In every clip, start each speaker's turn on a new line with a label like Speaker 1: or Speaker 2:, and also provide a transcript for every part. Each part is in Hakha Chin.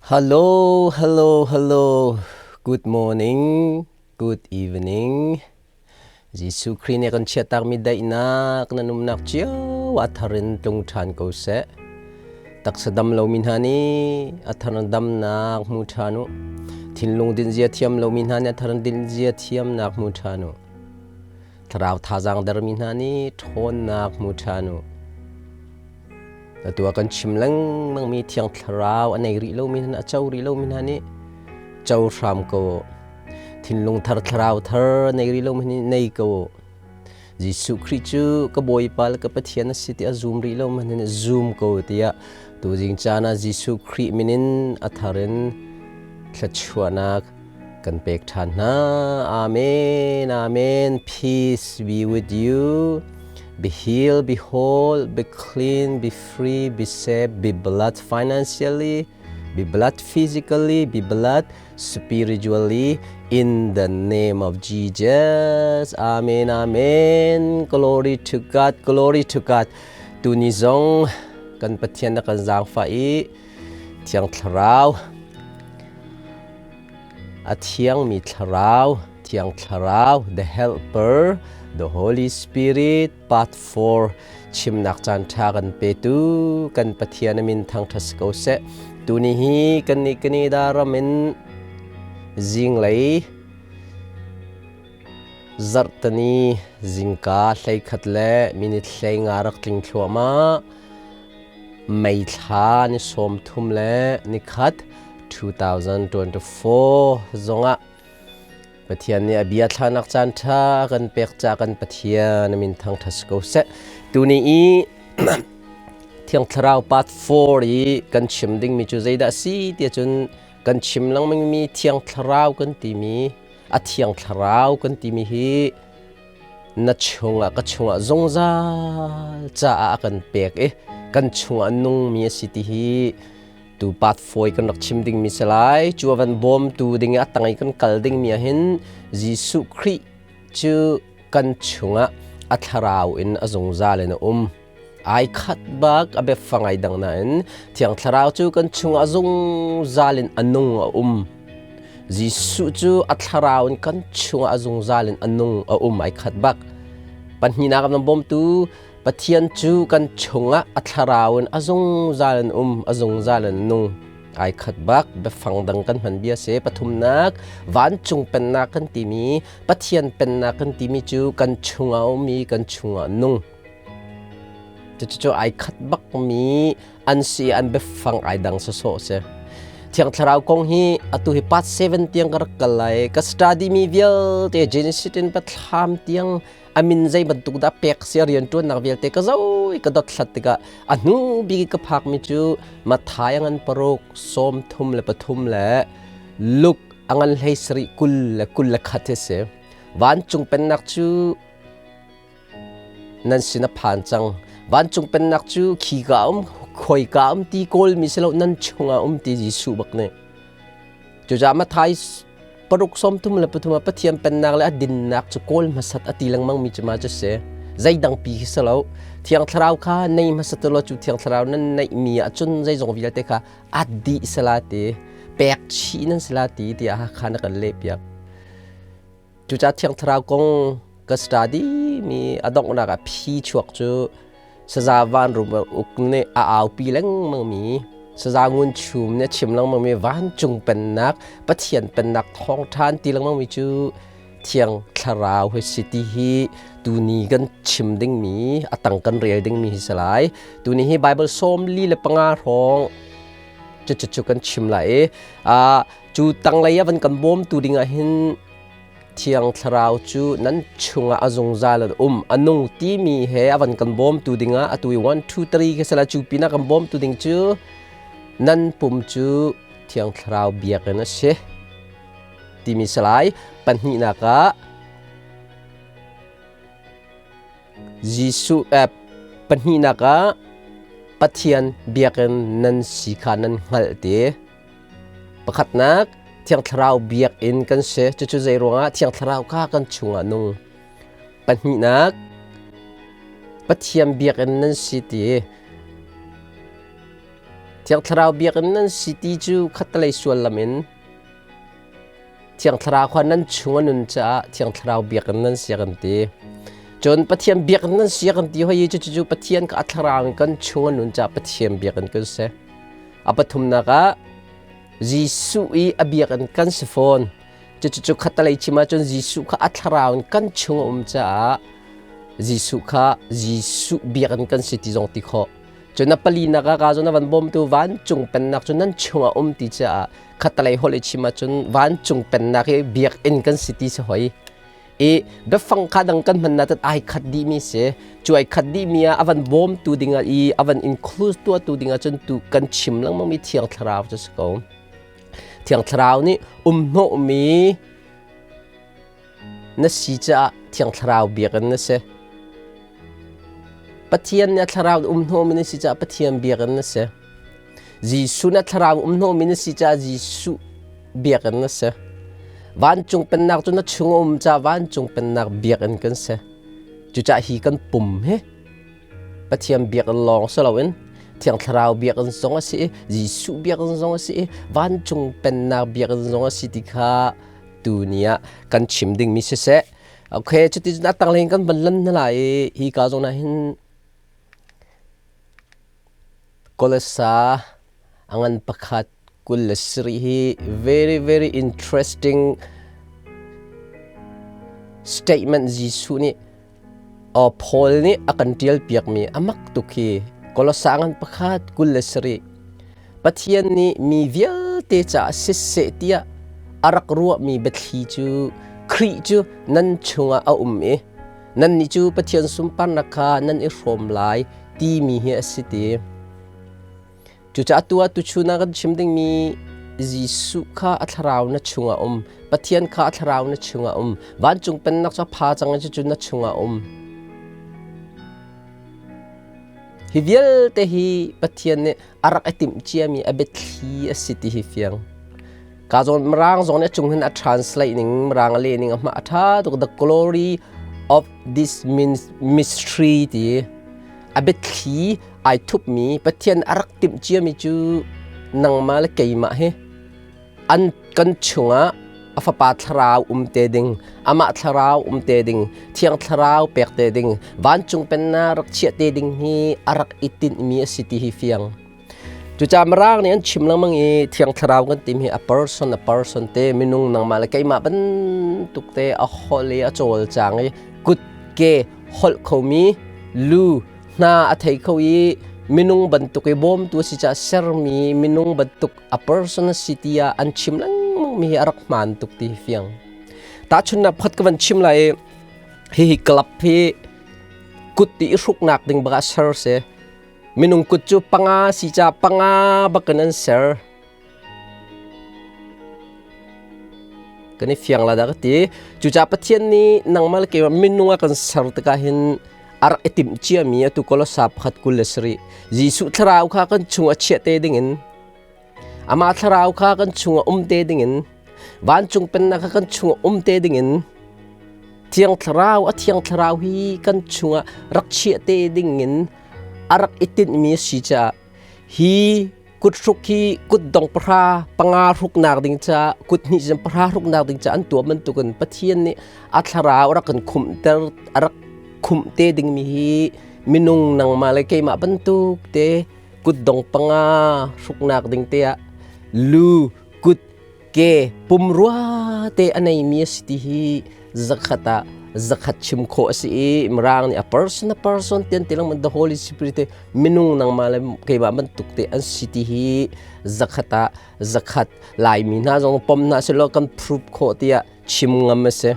Speaker 1: Hello, hello, hello. Good morning, good evening. Jesuh Khrih nih kan chiahtakmi daihnak nan umnak cio a thar in tlung ṭhan ko seh. Taksa dam lomi hna nih a thar in damnak hmu ṭhan u. Thinlung dinzia thiam lomi hna nih a thar in dinzia thiamnak hmu ṭhan u. Thlarau thazaang dermi hna nih ṭhawnnak hmu ṭhan u. Atu ah kan chim lengmangmi Thiang Thlarau a nei rih lomi hna, a co rih lomi hna nih co hram ko u. Thinlung thar, thlarau thar a nei rih lomi nih nei ko u. Jesuh Khrih cu ka Bawipa le ka Pathian a si ti a zum rih lomi hna nih zum ko tiah tuzing caan ah Jesuh Khrih min in a thar in thluachuahnak kan pek ṭhan hna. Amen, Amen. Peace be with you. Be healed, be whole, be clean, be free, be safe, be blessed financially, be blessed physically, be blessed spiritually in the name of Jesus. Amen, Amen. Glory to God, glory to God. Tuni zong kan Pathian na kan zaangfah i Thiang Thlarau a thiangmi Thlarau, Thiang Thlarau, the Helper, the Holy Spirit, part 4 chimnak caan ṭha kan petu kan Pathian a min thangṭhat si ko seh. Tuni hi kan nih Canada ram in zinglei zarhtani zingka 11 le minute 15 rak tling thluahmah. May thla ni 31 2024 zongah Pathian nih a bia thlanak caan ṭha kan pek ca kan Pathian min thangṭhat si ko seh. Tuni i Thiang Thlarau part 4 i kan chim dingmi cu zeidah a si tiah cun kan chim lengmangmi Thiang Thlarau kan timi a Thiang Thlarau kan timi hi na chungah ka chungah zungzal caah a kan pek i kan chungah nungmi a si ti hi tu pat fawi kan rak chim dingmi si lai. Cu a van bawmtu ding i a tang i kan kal dingmi ah hin Jesuh Khrih cu kan chungah a thlarau in a zungzal in a um. Ai khat bak a biafang ai dang nain Thiang Thlarau cu kan chungah zungzal in a nung a um. Jesuh cu a thlarau in kan chungah a zungzal in a nung a um ai khat bak. Pahnihnak a bawmtu Pathian cu kan chungah a thlarau in a zungzal in um, a zungzal in nung. Ai khat bak biafang dang kan hman bia si. Pathumnak vancung pennak kan timi Pathian pennak kan timi cu kan chungah a um i kan chungah nung. Cucu ai khat bakmi an si an biafang ai dang sawsawh si. Thiang Thlarau kong hi atu hi part 7 tiang ka rak kal lai. Ka study mi vialte Genesis in Pathlam tiang a min zei bantuk dah pek si a rianṭuannak vialte ka zo i ka dothlat tikah a hnu bik ka phakmi cu Matthai a ngan 6, 33 le Luke a ngan 17 20 le 21 hi si. Vancung pennak cu Nan sin a phan cang. Vancung pennak cu khika um, khoika um ti kawlmi si lo, nan chungah um ti Jesuh bak nih. Cucaah Matthai 6 33 ah Pathian pennak le a dinnak cu kawl hmasat a ti lengmang mi cu ma cu si. Zeidang pi khi si lo. Thiang Thlarau kha nei hmasat law cu Thiang Thlarau nan neihmi ahcun zeizong vialte kha at dih sala ti, pek chih nan sala ti tiah kha na kan leh piak. Cucaah Thiang Thlarau kong ka study mi a donghnak ah phi chuak cu saza vanrum uk nih a aupi lengmang mi saza ngun chum nih a chim lengmang mi vancung pennak Pathian pennak thawngṭha an ti lengmang mi cu Thiang Thlarau hi si ti hi tuni kan chim dingmi a tang kan rel dingmi hi si lai. Tuni hi Bible 45 hrawng cucu kan chim lai i cu tanglei ah van kan bawmtu ding ah hin Thiang Thlarau cu nan chungah a zungzal an um a nung timi he a van kan bawmtu dingah atu i 1 2 3 ke sala cu pinah kan bawmtu ding cu nan pum cu Thiang Thlarau biakinn a si timi salai pahnihnak ah Jesuh pahnihnak ah Pathian biakinn nan si kha nan hngalh ti. Pakhatnak, Thiang Thlarau biakinn kan si. Cucu zei ruangah Thiang Thlarau kha kan chungah nung. Pahnihnak, Pathian biakinn nan si ti. Thiang Thlarau biakinn nan si ti cu khattelei suallam in Thiang Thlarau kha nan chung a nun caah Thiang Thlarau biakinn nan si kan ti. Cun Pathian biakinn nan si kan ti hoi i cucu Pathian kha a thlarau in kan chung a nun caah Pathian biakinn kan si. A pathumnak ah Jesuh i a biakinn kan si fawn. Cucu khattelei chim ahcun Jesuh kha a thlarau in kan chung a um caah Jesuh kha Jesuh biakinn kan si ti zong ti khawh. Cun a palinak ah ka zawn a van bawmtu vancung pennak cu nan chungah um ti caah khattelei holh i chim ahcun vancung pennak hi biakinn kan si ti si hoi. I biafang kha dang kan hman tat ai khat dih mi si. Cu ai khat dih mi ah a van bawmtu dingah i a van include tuahtu dingah cun tu kan chim lengmang mi Thiang Thlarau cu si ko. Thiang Thlarau nih umhnawhmi na si caah Thiang Thlarau biakinn na si. Pathian nih a thlarau umhnawhmi na si caah Pathian biakinn na si. Jesuh nih a thlarau umhnawhmi na si caah Jesuh biakinn na si. Vancung pennak cu na chung a um caah vancung pennak biakinn kan si. Cucaah hi kan pum hi Pathian biakinn lawng si loin Thiang Thlarau biakinn zong a si i Jesuh biakinn zong a si i vancung pennak biakinn zong a si ti kha tuni ah kan chim dingmi siseh. Okay, cuti cun a tanglei in kan van lan hna lai i hi ka zawn ah hin Kolesa a ngan pakhat 27 hi very very interesting statement Jesuh nih Paul nih a kan ṭialpiakmi a mak tuk hi Kolosa ngan pakhat 27 Pathian nih mi vialte caah siseh tiah a rak ruahmi biathli cu Khrih cu nan chungah a um i nannih cu Pathian sunparnak kha nan i hrawm lai timi hi a si ti. Cucaah atu ah tuchun ah kan chim dingmi Jesuh kha a thlarau na chungah um, Pathian kha a thlarau na chungah um, vancung pennak cu a pha cang i cucu na chungah um. Hi vialte hi Pathian nih a rak i timh ciami a biathli a si ti hi fiang. Ka zawn Mirang zong nih a cung hin a translate ning Mirang a leh ning a hma a ṭha tuk the glory of this mystery ti a biathli ai thupmi Pathian a rak timh ciami cu nangmah le keimah hi an kan chungah a fapa thlarau um te ding amah thlarau um te ding thiang thlarau pek te ding vancung pennak rak chiah te ding hi a rak i tinhmi a si ti hi fiang. Cucaah Mirang nih an chim lengmang i Thiang Thlarau kan timi hi a person a person te minung nangmah le keimah bantuk te a holh i a cawlcang i kut ke holh khomi lu hna a thei kho i minung bantuk i bawmtu a si caah sermi minung bantuk a person a si tiah an chim lengmang mi hi a rak hmaan tuk ti hi fiang. Tahchunhnak pakhat ka van chim lai i hihi club hi kut i hruknak ding bak ah ser si. Minung kut cu panga si ca panga bakin an ser. Kan i fiang la dah ka ti. Cucaah Pathian nih nangmah le keimah minung a kan ser tikah hin a rak i timh ciami atu Kolosa pakhat 27 Jesuh thlarau kha kan chung a chiah te dingin amah thlarau kha kan chungah um te dingin vancung pennak kha kan chungah um te dingin Thiang Thlarau a Thiang Thlarau hi kan chungah rak chiah te dingin a rak i tinhmi a si caah hi kuthruk hi kutdong pahra panga hruknak ding caah kut hnih cun pahra hruknak ding caah an tuah bantukin Pathian nih a thlarau a rak kan khumhter a rak khumh te dingmi hi minung nangmah le keimah bantuk te kutdong panga hruknak ding te ah lu kut ke pumrua te a neimi a si ti hi zakhat ah zakhat chim khawh a si i mirang nih a person a person tian ti lengmang the holy spirit te minung nangmah le keimah bantuk te an si ti hi zakhat ah zakhat laimi hna zong pom hna selaw kan prove khawh tiah chim ngam a si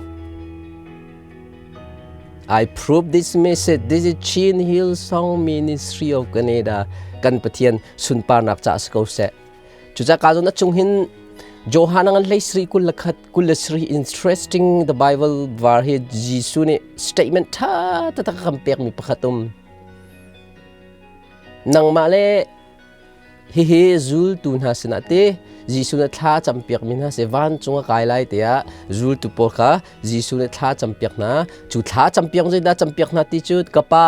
Speaker 1: I prove this message. This is Chin Hill Song Ministry of Canada. Kan Pathian sunparnak ca si ko seh. Cucaah cun a cung hin Johan ngan hlei sri 21 23 interesting the Bible var hi Jesuh nih statement tha taktak a kan pekmi pakhat um. Nangmah le hihi zultu hna sinah te Jesuh nih thla campiakmi hna si vancung a kai lai tiah zultu pawl kha Jesuh nih thla campiak hna. Cu thla campiak zeidah campiak hna ti cu ka pa.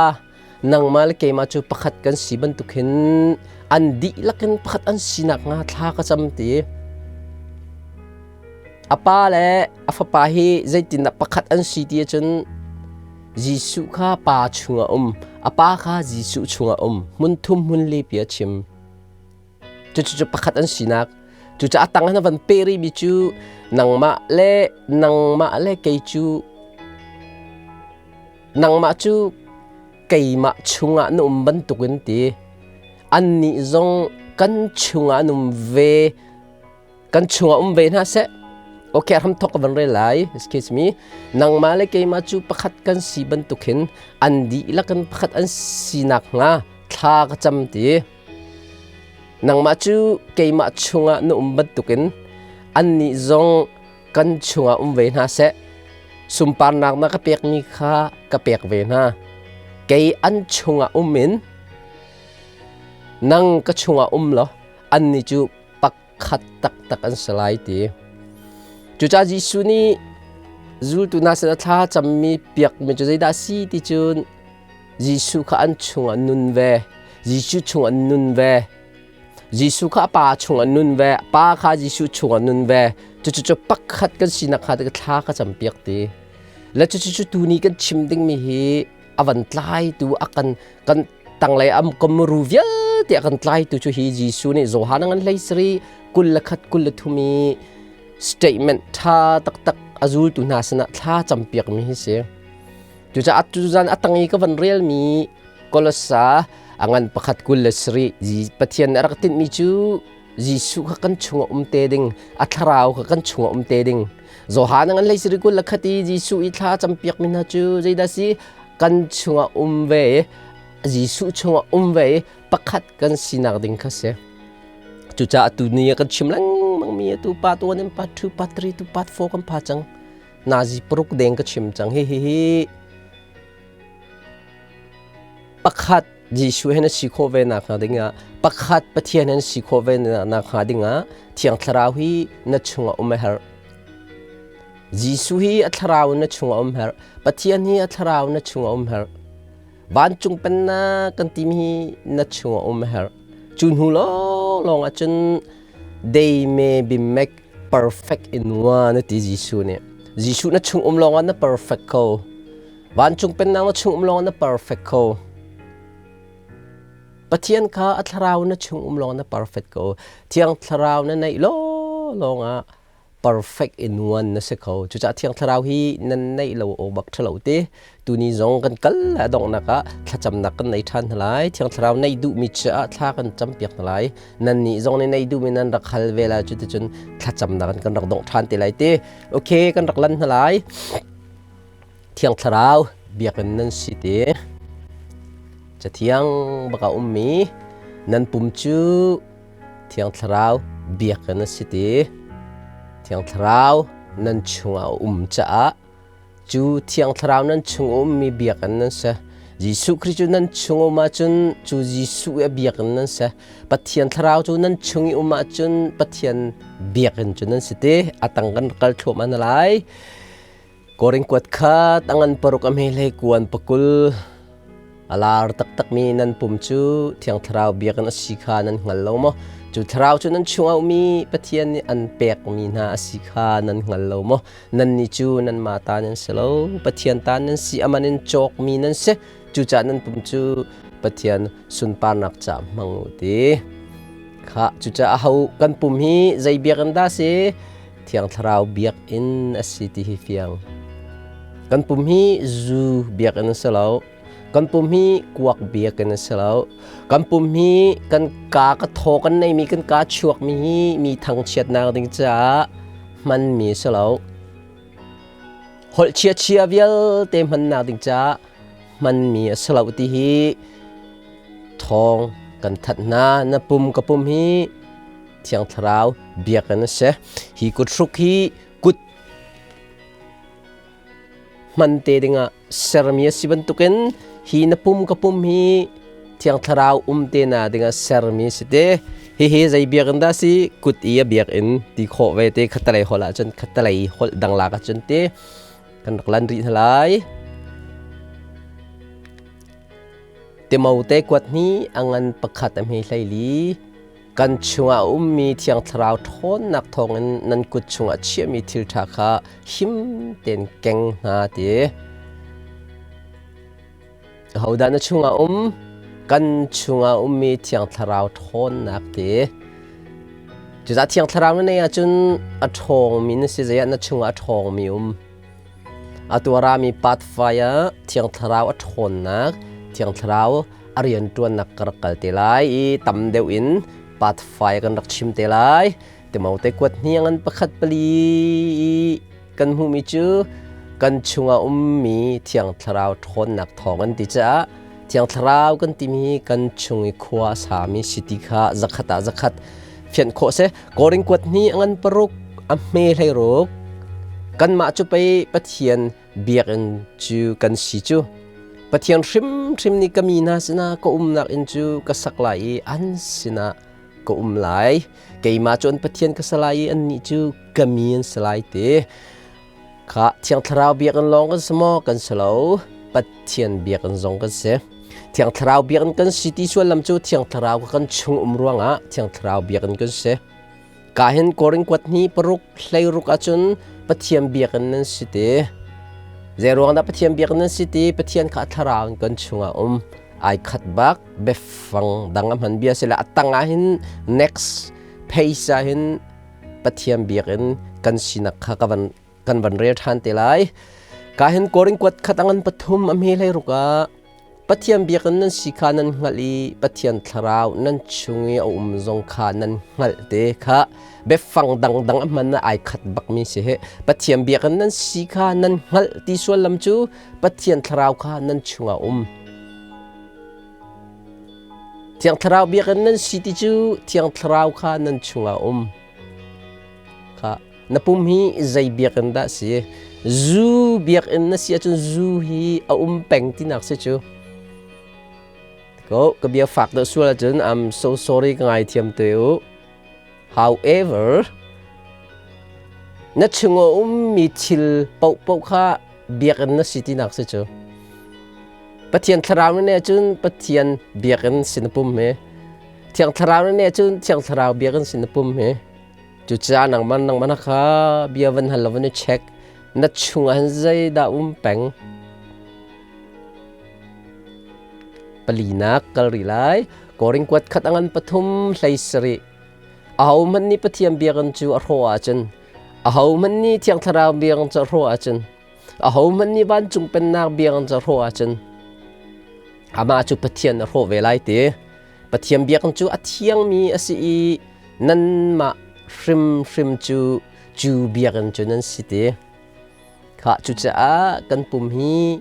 Speaker 1: Nangmah le keimah cu pakhat kan si bantuk hin an dihlak in pakhat an sinak hnga thla ka cam ti. A pa le a fapa hi zeitindah pakhat an si ti ahcun Jesuh kha pa chungah um, a pa kha Jesuh chungah um. Hmun thum hmun li pi a chim. Cucu pakhat an sinak. Cucaah a tang in a van peh rihmi cu nangmah le nangmah le kei cu nangmah cu keimah chungah na um bantukin ti. Annih zong kan chungah an um ve. Kan chungah um ve hna seh. Okay, hram thok ka van rel lai. Excuse me. Nangmah le keimah cu pakhat kan si bantuk hin an dihlak in pakhat an sinak hnga thla ka cam ti. Nangmah cu keimah chungah na um bantukin annih zong kan chungah um ve hna seh. Sunparnak na ka pekmi kha ka pek ve hna. Kei an chungah um in nang ka chungah um law annih cu pakhat taktak an si lai ti. Cucaah Jesuh nih zultu hna sinah thla cammi piakmi cu zeidah a si ti cun Jesuh kha an chungah nun ve. Jesuh chungah nun ve. Jesuh kha a Pa chungah nun ve. Pa kha Jesuh chungah nun ve. Cucu cu pakhat kan sinak kha thla ka campiak ti. Le cucu cu tuni kan chim dingmi hi a van tlaitu a kan kan tanglei am kamru vialte a kan tlaitu cu hi Jesuh nih Johan ngan hlei sari 21 23 i statement tha taktak a zultu hna sinah thla campiak mi hi si. Cucaah tuzan a tang i ka van relmi Kolosa a ngan pakhat 27 Pathian nih a rak tinhmi cu Jesuh kha kan chungah um te ding, a thlarau kha kan chungah um te ding. Johan a ngan hlei sari 21 i Jesuh i thla campiakmi hna cu zeidah si? Kan chungah um ve i Jesuh chungah um ve i pakhat kan sinak ding kha si. Cucaah tu ni ah kan chim lengmangmi atu part 1 and part 2, part 3 to part 4 kan pha cang. Nazi paruk deng ka chim cang. Hi hi hi pakhat Jesuh he na si khawh ve nak hnga dingah pakhat Pathian he na si khawh ve nak hnga dingah Thiang Thlarau hi na chungah um a herh. Jesuh hi a thlarau na chungah um herh. Pathian hi a thlarau na chungah um herh. Vancung pennak kan timi hi na chungah um a herh. Cu hnu lawnglawng ahcun they may be make perfect in one ti Jesuh nih. Jesuh na chung um lawngah na perfect ko. Vancung pennak na chung um lawngah na perfect ko. Pathian kha a thlarau na chung um lawngah na perfect ko. Thiang thlarau na neih law lawngah perfect in one na si kho. Cucaah Thiang Thlarau hi nan neih lo awk bak ṭhalo te. Tuni zong kan kal le donghnak ah thlacamnak kan nei ṭhan hna lai. Thiang Thlarau neih duhmi caah thla kan campiak hna lai. Nannih zong nih neih duhmi nan rak hal ve lai. Cuticun thlacamnak in kan rak dongh ṭhan te lai te. Okay, kan rak lan hna lai. Thiang Thlarau biakinn nan si te. Cathiang baka ummi nan pum cu Thiang Thlarau biakinn a si ti. Thiang Thlarau nan chungah a um caah cu Thiang Thlarau nan chung a ummi biakinn nan si. Jesuh Khrih cu nan chung um ahcun cu Jesuh i a biakinn nan si. Pathian Thlarau cu nan chung i um ahcun Pathian biakinn cu nan si ti. A tang kan kal thluahmah na lai. Korin kuat khat a ngan paruk a hme hlei kuan pakul a lar taktakmi nan pum cu Thiang Thlarau biakinn a si kha nan hngal lo maw? Cu Thlarau cu nan chungah ummi Pathian nih an pekmi hna a si kha nan hngal lo maw? Nannih cu nanmah ta nan si lo, Pathian ta nan si, a man in cawkmi nan si. Cucaah nan pum cu Pathian sunparnak caah hmang u ti. Kha cucaah aho kan pum hi zei biakinn dah a si? Thiang Thlarau biakinn a si ti hi fiang. Kan pum hi zu biakinn a si lo. Kan pum hi kuak biakinn a si lo. Kan pum hi kan ka ka thaw kan neimi kan ka chuakmi hi mi thangchiatnak ding caah hmanmi a si lo. Holh chia-chia vialte hmannak ding caah hmanmi a si lo ti hi thawng kan thanh hna. Na pum ka pum hi Thiang Thlarau biakinn a si. Hi kuthruk hi kut hman te dingah sermi a si bantukin hi na pum ka pum hi Thiang Thlarau um te na dingah sermi a si te. Hihi zei biakinn dah si? Kut i a biakinn ti khawh ve te khatalei holh ahcun khatalei holh dang lak ahcun te kan rak lan rih hna lai. Timote kuat hnih a ngan pakhat a hme 14. Kan chungah a ummi Thiang Thlarau ṭhawnnak thawngin nan kut chungah chiahmi thil ṭha kha him tein keng hna ti. Ahodah na chungah um? Kan chungah ummi Thiang Thlarau ṭhawnnak ti. Cucaah Thiang Thlarau na neih ahcun a ṭhawngmi na si zei ah na chungah a ṭhawngmi um. Atu a rami pathway ah Thiang Thlarau a ṭhawnnak, Thiang Thlarau a rianṭuannak ka rak kal te lai i tam deuh in pathway kan rak chim te lai. Timote kuat hniang an pakhat pali i kan hmuhmi cu kan chungah ummi Thiang Thlarau ṭhawnnak thawng an ti caah Thiang Thlarau kan timi hi kan chung i khua a sami si ti kha zakhat ah zakhat fianh khawh si. Korin kuat hnih a ngan paruk a hme 16 kanmah cu pei Pathian biakinn cu kan si cu. Pathian hrimhrim nih ka mi hna sinah ka umnak inn cu ka sak lai i an sinah ka um lai. Keimah cu an Pathian ka si lai i annih cu ka mi an si lai ti. Kha Thiang Thlarau biakinn lawng kan si maw? Kan si lo. Pathian biakinn zong kan si. Thiang Thlarau biakinn kan si ti sullam cu Thiang Thlarau kan chung um ruangah Thiang Thlarau biakinn kan si. Ka hin Korin kuat hnih paruk 16 ahcun Pathian biakinn nan si ti. Zei ruang dah Pathian biakinn nan si ti? Pathian kha a thlarau in kan chungah um. Ai khat bak biafang dang a hman bia si le a tang ah hin next page ah hin Pathian biakinn kan sinak kha ka van kan van rel ṭhan te lai. Ka hin Korin kuat khat a ngan pathum a hme hlei ruk ah Pathian biakinn nan si kha nan hngalh i Pathian thlarau nan chung i a um zong kha nan hngalh te kha biafang dangdang a hman ai khat bakmi si hi. Pathian biakinn nan si kha nan hngalh ti sullam cu Pathian thlarau kha nan chungah um. Thiang Thlarau biakinn nan si ti cu Thiang Thlarau kha nan chungah um. Kha na pum hi zei biakinn dah si? Zu biakinn na si ahcun zu hi a um peng tinak si cu. Ko ka bia fak deuh sual ahcun I'm so sorry ka ngaithiam te u. However, na chung a ummi thil paohpaoh kha biakinn na si tinak si cu. Pathian thlarau nih cun Pathian biakinn sin a pum hi. Thiang thlarau nih cun Thiang thlarau biakinn sin a pum hi. Cucaah nangmah nangmah kha bia van hal lo van i check. Na chungah hin zeidah um peng? Palinak kal rih lai. Korin kuat khat a ngan pathum 17. Ahohmanh nih Pathian biakinn cu a hrawh ahcun, ahohmanh nih Thiang Thlarau biakinn cu a hrawh ahcun, Ahohmanh nih vancung pennak biakinn cu a hrawh ahcun amah cu Pathian a hrawh ve lai ti. Pathian biakinn cu a thiangmi a si i nanmah hrimhrim cu cu biakinn cu nan si ti. Khah cucaah kan pum hi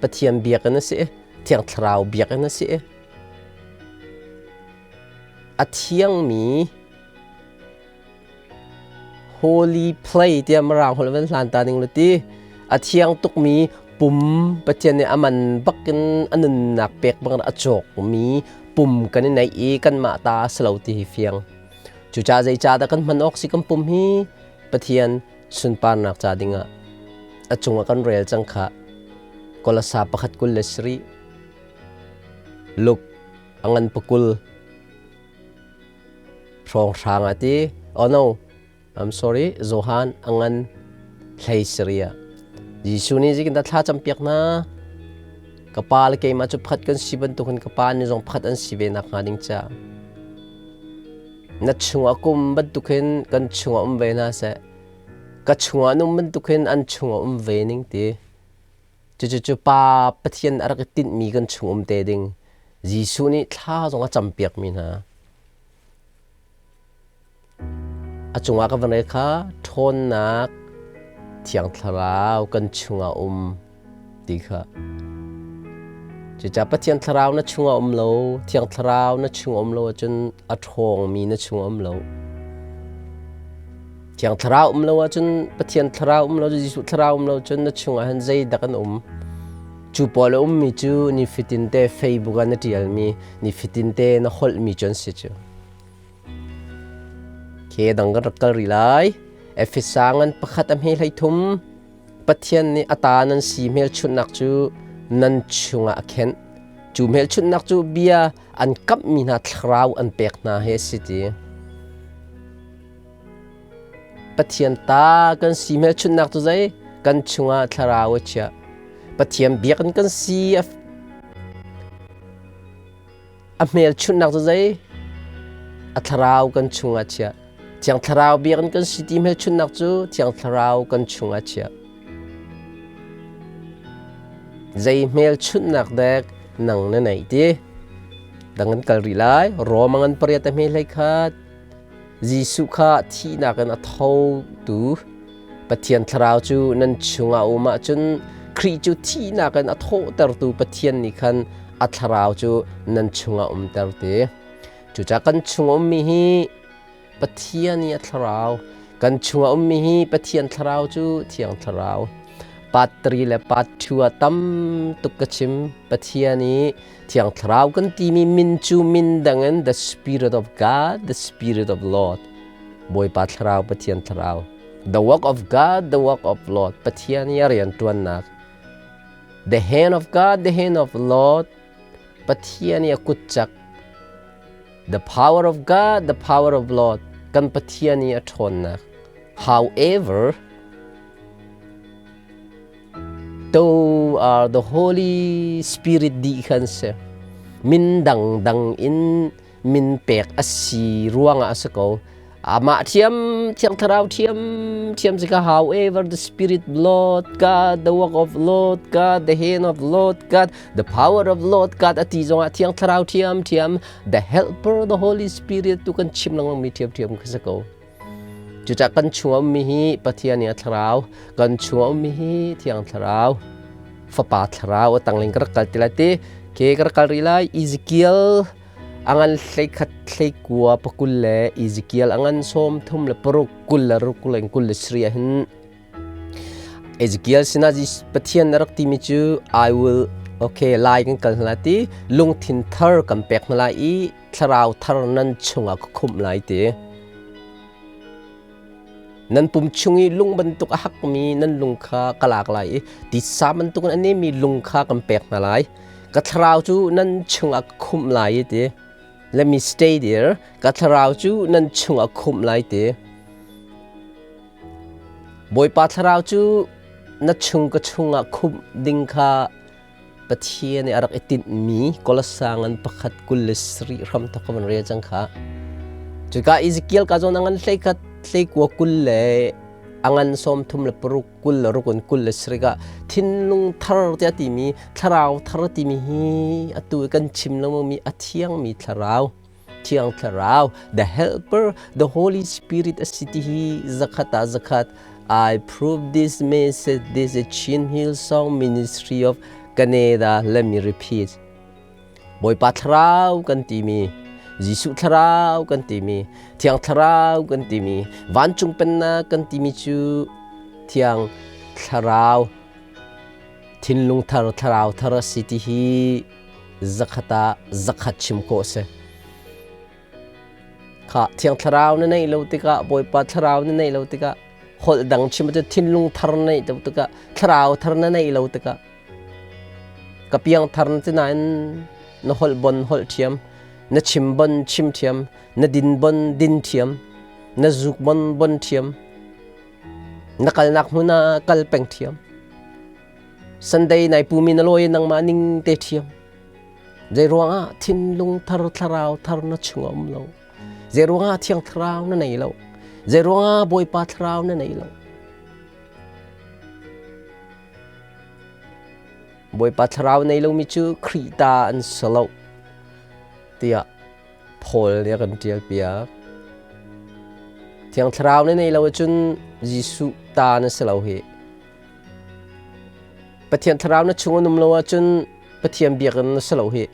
Speaker 1: Pathian biakinn a si i Thiang Thlarau biakinn a si i a thiangmi Holy play tiah Mirang holh van hlan ta ning la ti. A thiang tukmi pum Pathian nih a man bakin a nunnak pek bangin a cawkmi pum kan i neih i kanmah ta a si lo ti hi fiang. Cucaah zeicahdah kan hman awk si kan pum hi Pathian sunparnak ca dingah a cungah kan rel cang kha. Kolasa pakhat 27 Luke a ngan pakul Hrawnghrang a ti. Oh no, I'm sorry, Johan a ngan hlei Syria. Jesuh nih zeitindah thla campiak hna? Ka pa le keimah cu pakhat kan si bantukin ka pa nih zong pakhat an si ve nakhnga ding ca. Na chungah kum bantukin kan chungah um ve hna seh. Ka chungah an um bantukin an chungah um ve ning ti. Cucu Pa Pathian a rak i tinhmi kan chung um te ding. Jesuh nih thla zong a campiakmi hna. A cungah ka van rel kha ṭhawnnak Thiang Thlarau kan chungah um ti kha. Cucaah Pathian Thlarau na chungah um lo, Thiang Thlarau na chungah um lo ahcun a ṭhawngmi na chungah um lo. Thiang Thlarau um lo ahcun Pathian Thlarau um lo, Jesuh Thlarau um lo cun na chungah hin zeidah kan um? Cu pawl a ummi cu nifatin te Facebook ah na ṭialmi, nifatin te na holhmi cu an si cu. Ke dang kan rak kal rih lai. Efesa ngan pakhat a hme 13 Pathian nih a ta nan si hmelchunhnak cu nan chungah a khenh. Cu hmelchunhnak cu bia an kamhmi hna thlarau an pek hna hi a si ti. Pathian ta kan si hmelchunhnak cu zei? Kan chungah thlarau a chiah. Pathian biakinn kan si a hmelchunhnak cu zei? A thlarau kan chungah chiah. Thiang Thlarau biakinn kan si ti hmelchunhnak cu Thiang Thlarau kan chungah chiah. Zei hmelchunhnak dek nang na neih ti? Dang an kal rih lai. Rom an pariat a hme hlei khat. Jesuh kha thihnak in a thotu Pathian Thlarau cu nan chungah a um ahcun Khrih cu thihnak in a thawhtertu Pathian nih khan a Thlarau cu nan chungah umter te. Cucaah kan chung a ummi hi Pathian i a Thlarau, kan chung a ummi hi Pathian Thlarau cu Thiang Thlarau. Part 3 le part 2 ah tam tuk ka chim. Pathian i Thiang Thlarau kan timi min cu min dang in the Spirit of God, the Spirit of Lord. Bawipa Thlarau, Pathian Thlarau. The work of God, the work of Lord. Pathian i a rianṭuannak. The hand of God, the hand of Lord. Pathian i a kutcak. The power of God, the power of Lord. Kan Pathian i a ṭhawnnak. However, Though are the Holy Spirit dih khan si. Min dangdang in min pek a si ruangah a si ko. Amah thiam, Thiang Thlarau thiam, thiam si ka however the Spirit Lord God, the work of Lord God, the hand of Lord God, the power of Lord God a ti zongah Thiang Thlarau thiam thiam, the helper, the Holy Spirit tu kan chim lengmang mi thiam thiam kha si ko. Cucaah kan chung a ummi hi Pathian i a thlarau, kan chung a ummi hi Thiang Thlarau, Fapa Thlarau a tangling ka rak kal ti lai ti. Ke ka rak kal rih lai. Ezekiel a ngan hleikhat hleikua pakul le Ezekiel a ngan 36 le paruk kul le ruk le kul le sarih ah hin Ezekiel sinah Pathian a rak timi cu I will okay lai kan kal hna lai ti lungthin thar kan pek hna lai i thlarau thar nan chungah ka khumh lai ti. Nan pum chung i lung bantuk a hakmi nan lung kha ka lak lai i titsa bantukin a nemi lung kha kan pek hna lai. Ka thlarau cu nan chungah ka khumh lai i ti. Let me stay there. Ka thlarau cu nan chungah khumh lai ti. Bawipa thlarau cu na chung ka chungah khumh ding kha Pathian nih a rak i tinhmi Kolosang an pakhat 27 hram thawk van rel cang kha. Cuka Ezekiel ka zawn a ngan hleikhat hleikua kul le a ngan sawm thum le paruk kul le ruk in kul le sarih ah thinlung thar tiah timi thlarau thar timi hi atu i kan chim lengmangmi a thiangmi thlarau Thiang Thlarau, the Helper, the Holy Spirit a si ti hi zakhat ah zakhat I prove this message this is Chin Hill Song Ministry of Canada let me repeat Bawipa Thlarau kan timi Jesuh Thlarau kan timi Thiang Thlarau kan timi Vancung Pennak kan timi cu Thiang Thlarau thinlung thar thlarau thar a si ti hi zakhat ah zakhat chim khawh a si. Kha Thiang Thlarau na neih lo tikah Bawipa Thlarau na neih lo tikah holh dang chim cu thinlung thar na neih lo tikah thlarau thar na neih lo tikah ka piang thar na ti nain na holh bon holh thiam na chim bon chim thiam na din bon din thiam na zuk bon bon thiam na kalnak hmun ah kal peng thiam Sunday nai pumi na lawi nangmah ning te ṭhiam. Zei ruangah thinlung thar thlarau thar na chung a um lo. Zei ruangah thiang thlarau na nei lo. Zei ruangah Bawipa thlarau na nei lo. Bawipa thlarau nei lomi cu Khrih ta an si lo tiah Paul nih a kan ṭial piak. Thiang thlarau na nei lo ahcun Jesuh ta na si lo hi. Pathian thlarau na chung an um lo ahcun Pathian biakinn na si lo hi.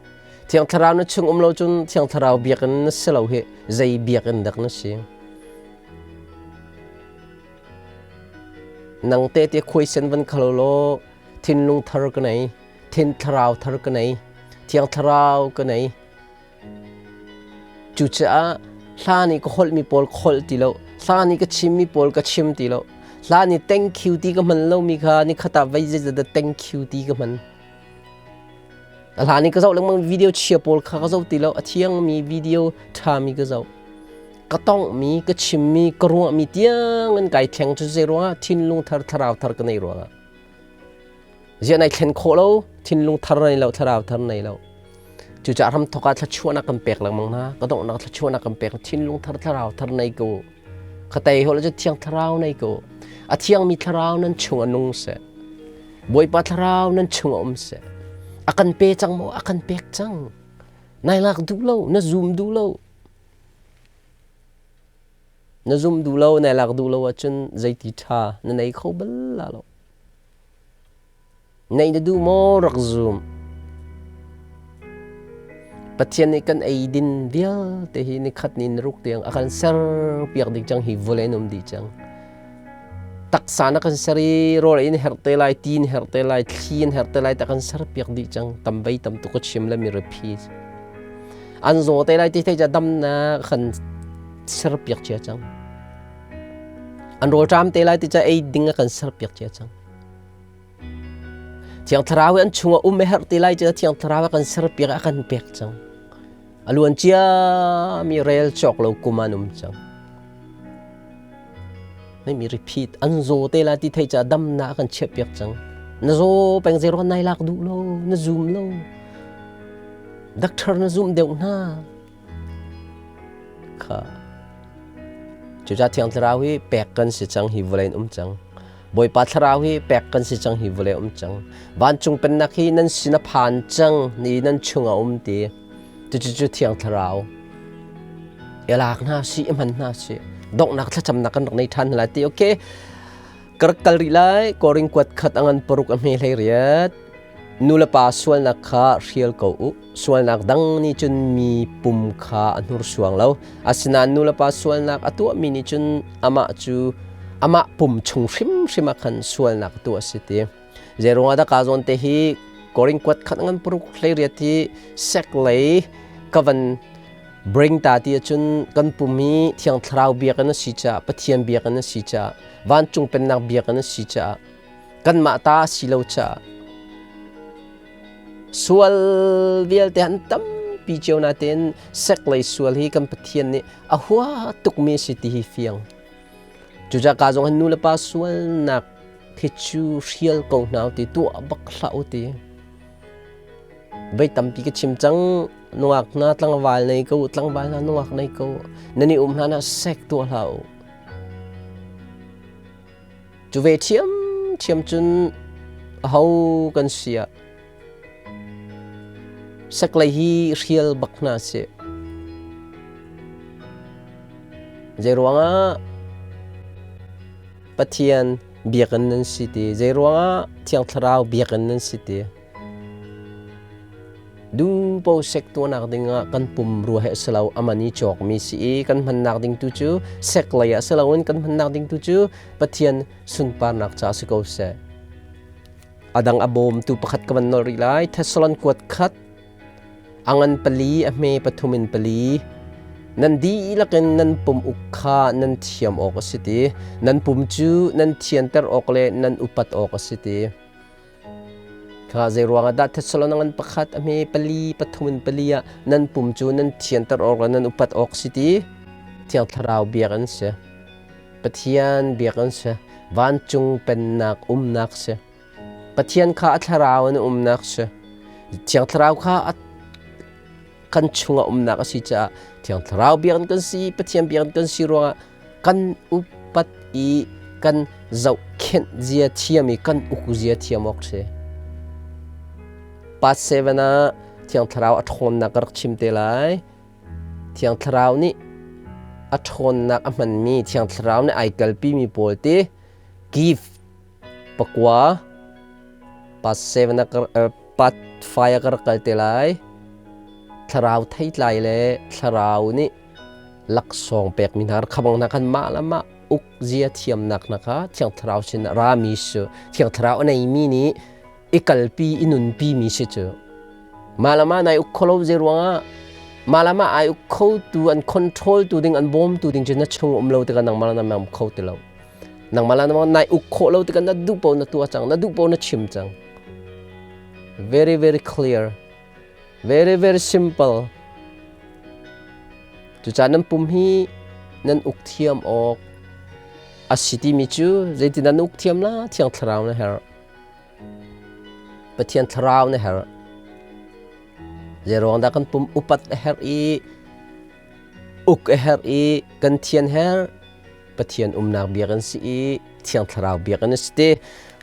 Speaker 1: Thiang thlarau na chung um lo cun Thiang thlarau biakinn na si lo hi. Zei biakinn dak na si? Nang te te khuaisen van khalo law thinlung thar ka nei, thin thlarau thar ka nei, thiang thlarau ka nei. Cucaah hlan i ka holhmi pawl ka holh ti lo, hlan i ka chimmi pawl ka chim ti lo. Hlan i thank you ti ka hman lomi kha nikhat ah voi zeizat dah thank you ti ka hman. A hlan i ka zoh lengmang video chia pawl kha ka zoh ti lo. A thiangmi video ṭhami ka zoh. Ka tonghmi, ka chimmi, ka ruahmi tiang in kai thleng cu zei ruangah thinlung thar, thlarau thar ka nei ruangah. Ziah nai thlen khawh lo, thinlung thar nei lo, thlarau thar nei lo. Cucaah hramthawk ah thluachuahnak kan pek lengmang hna. Ka donghnak thluachuahnak kan pek. Thinlung thar, thlarau thar nei ko. Ka tei hol cu thiang thlarau nei ko. A thiangmi thlarau nan chung a nung seh. Bawipa thlarau nan chung a um seh. A kan pe cang maw? A kan pek cang. Nai lak duh lo, na zum duh lo. Na zum duh lo, nai lak duh lo ahcun zeiti ṭha na nei kho bal la lo. Neih na duh maw rak zum. Pathian nih kan eidin vialte hi nikhat ni naruk tiang a kan ser piak ding cang hi vawlei in um dih cang. Taksa na kan ser i rawl in herh te lai, ti in herh te lai, thli in herh te lai ta kan ser piak dih cang. Tam vei tam tuk ka chim le mi repi. An zaw te lai ti thei ca damnak kan ser piak cia cang. An rawlṭam te lai ti ca ei ding a kan ser piak cia cang. Thiang Thlarau hi an chungah um a herh ti lai cu Thiang Thlarau a kan serpiak a kan pek cang. A luan ciami rel cawk lo kum an um cang. Mi repeat an zaw te la ti thei ca damnak a kan chiahpiak cang. Na zaw peng zei ruang nai lak duh lo, na zum lo. Doctor na zum deuh hna. Kha. Cucaah Thiang Thlarau hi pek kan si cang hi vawlei in um cang. Bawipa Thlarau hi pek kan si cang hi vawlei um cang. Vancung pennak hi nan sin a phan cang ni nan chung a um ti. Cucu Thiang Thlarau. I lak hna si, i hman hna si. Donghnak thlacamnak kan rak nei ṭhan lai ti. Okay. Ka rak kal rih lai. Korin kuat khat a ngan paruk a hme hlei riat. Nulepa sualnak kha hrial ko u. Sualnak dang nih cun mi pum kha a hnursuang lo. Asinain nulepa sualnak a tuahmi nih cun amah cu amah pum chung hrimhrim ah khan sualnak a tuah a si ti. Zeiruangah dah kaa zawn te hi Korin kuat khat ngan paruk hleiriat hi sek lei ka van bring ta ti ahcun kan pum hi Thiang Thlarau biakinn a si caah Pathian biakinn a si caah vancung pennak biakinn a si caah kanmah ta a si lo caah sual vialte an tampi cio natein seklei sual hi kan Pathian nih a hua tukmi a si ti hi fiang. Cucaah ka zong hin nu le pa sualnak khi cu hrial ko hna ti tuah bak hlah u ti. Voi tampi ka chim cang nungak hna tlangval nei ko tlangval hna nungak nei ko nan i um hlan ah sek tuah hlah u. Cu ve ṭhiamṭhiam cun aho kan si ah seklei hi hrial bak hna sih. Zeiruangah Pathian biakinn nan si ti, zeiruangah Thiang Thlarau biakinn nan si ti. Du sek tuahnak dingah kan pum rua he si lo aman i cawkmi si i kan hmannak ding tu cu sek lei ah si loin kan hmannak ding tu cu Pathian sunparnak ca si ko seh. A dang a bawmtu pakhat ka van nol rih lai. Thessalon kuat khat a ngan pali a hme pathum in pali nan dihlak in nan pum uk kha nan thiam awk a si ti. Nan pum cu nan thianter awk le nan upat awk a si ti. Kha zeiruangah dah Thessalon ngan pakhat a hme pali pathum in pali ah nan pum cu nan thianter awk le nan upat awk si ti Thiang Thlarau biak an si. Pathian biak an si. Vancung pennak umnak si. Pathian kha a thlarau in umnak si. Thiang Thlarau kha a kan chungah umnak a si caah Thiang Thlarau biakinn kan si, Pathian biakinn kan si ruangah kan upat i kan zohkhenh zia thiam i kan uk zia thiam awk si. Part 7 ah Thiang Thlarau a ṭhawnnak ka rak chim te lai. Thiang Thlarau nih a ṭhawnnak a hmanmi Thiang Thlarau nih ai kalpimi pawl ti gift pakua part 7 ah part 5 ah ka rak kal te lai. Thlarau theitlai le Thlarau nih laksawng pekmi hna khabang hna khan mah le mah uk zia thiamnak hna kha Thiang Thlarau sin ah rami su Thiang Thlarau a neimi nih i kalpi i nunpi mi si cu mah le mah nai uk kholo zei ruangah mah le mah ai uk kho tu an control tu ding an bawm tu ding cu na chung um lo tikah nangmah na um kho ti lo nangmah la nai uk khawh lo tikah na duh po na tuah cang na duh po na chim cang very very clear. Very very simple. Cucaah nan pum hi nan uk thiam awk a si timi cu zeitin nan uk thiam la? Thiang Thlarau na herh. Pathian Thlarau na herh. Zeiruang dah kan pum upat a herh i uk a herh i kan thian herh? Pathian umnak biakinn si i Thiang Thlarau biakinn a si ti.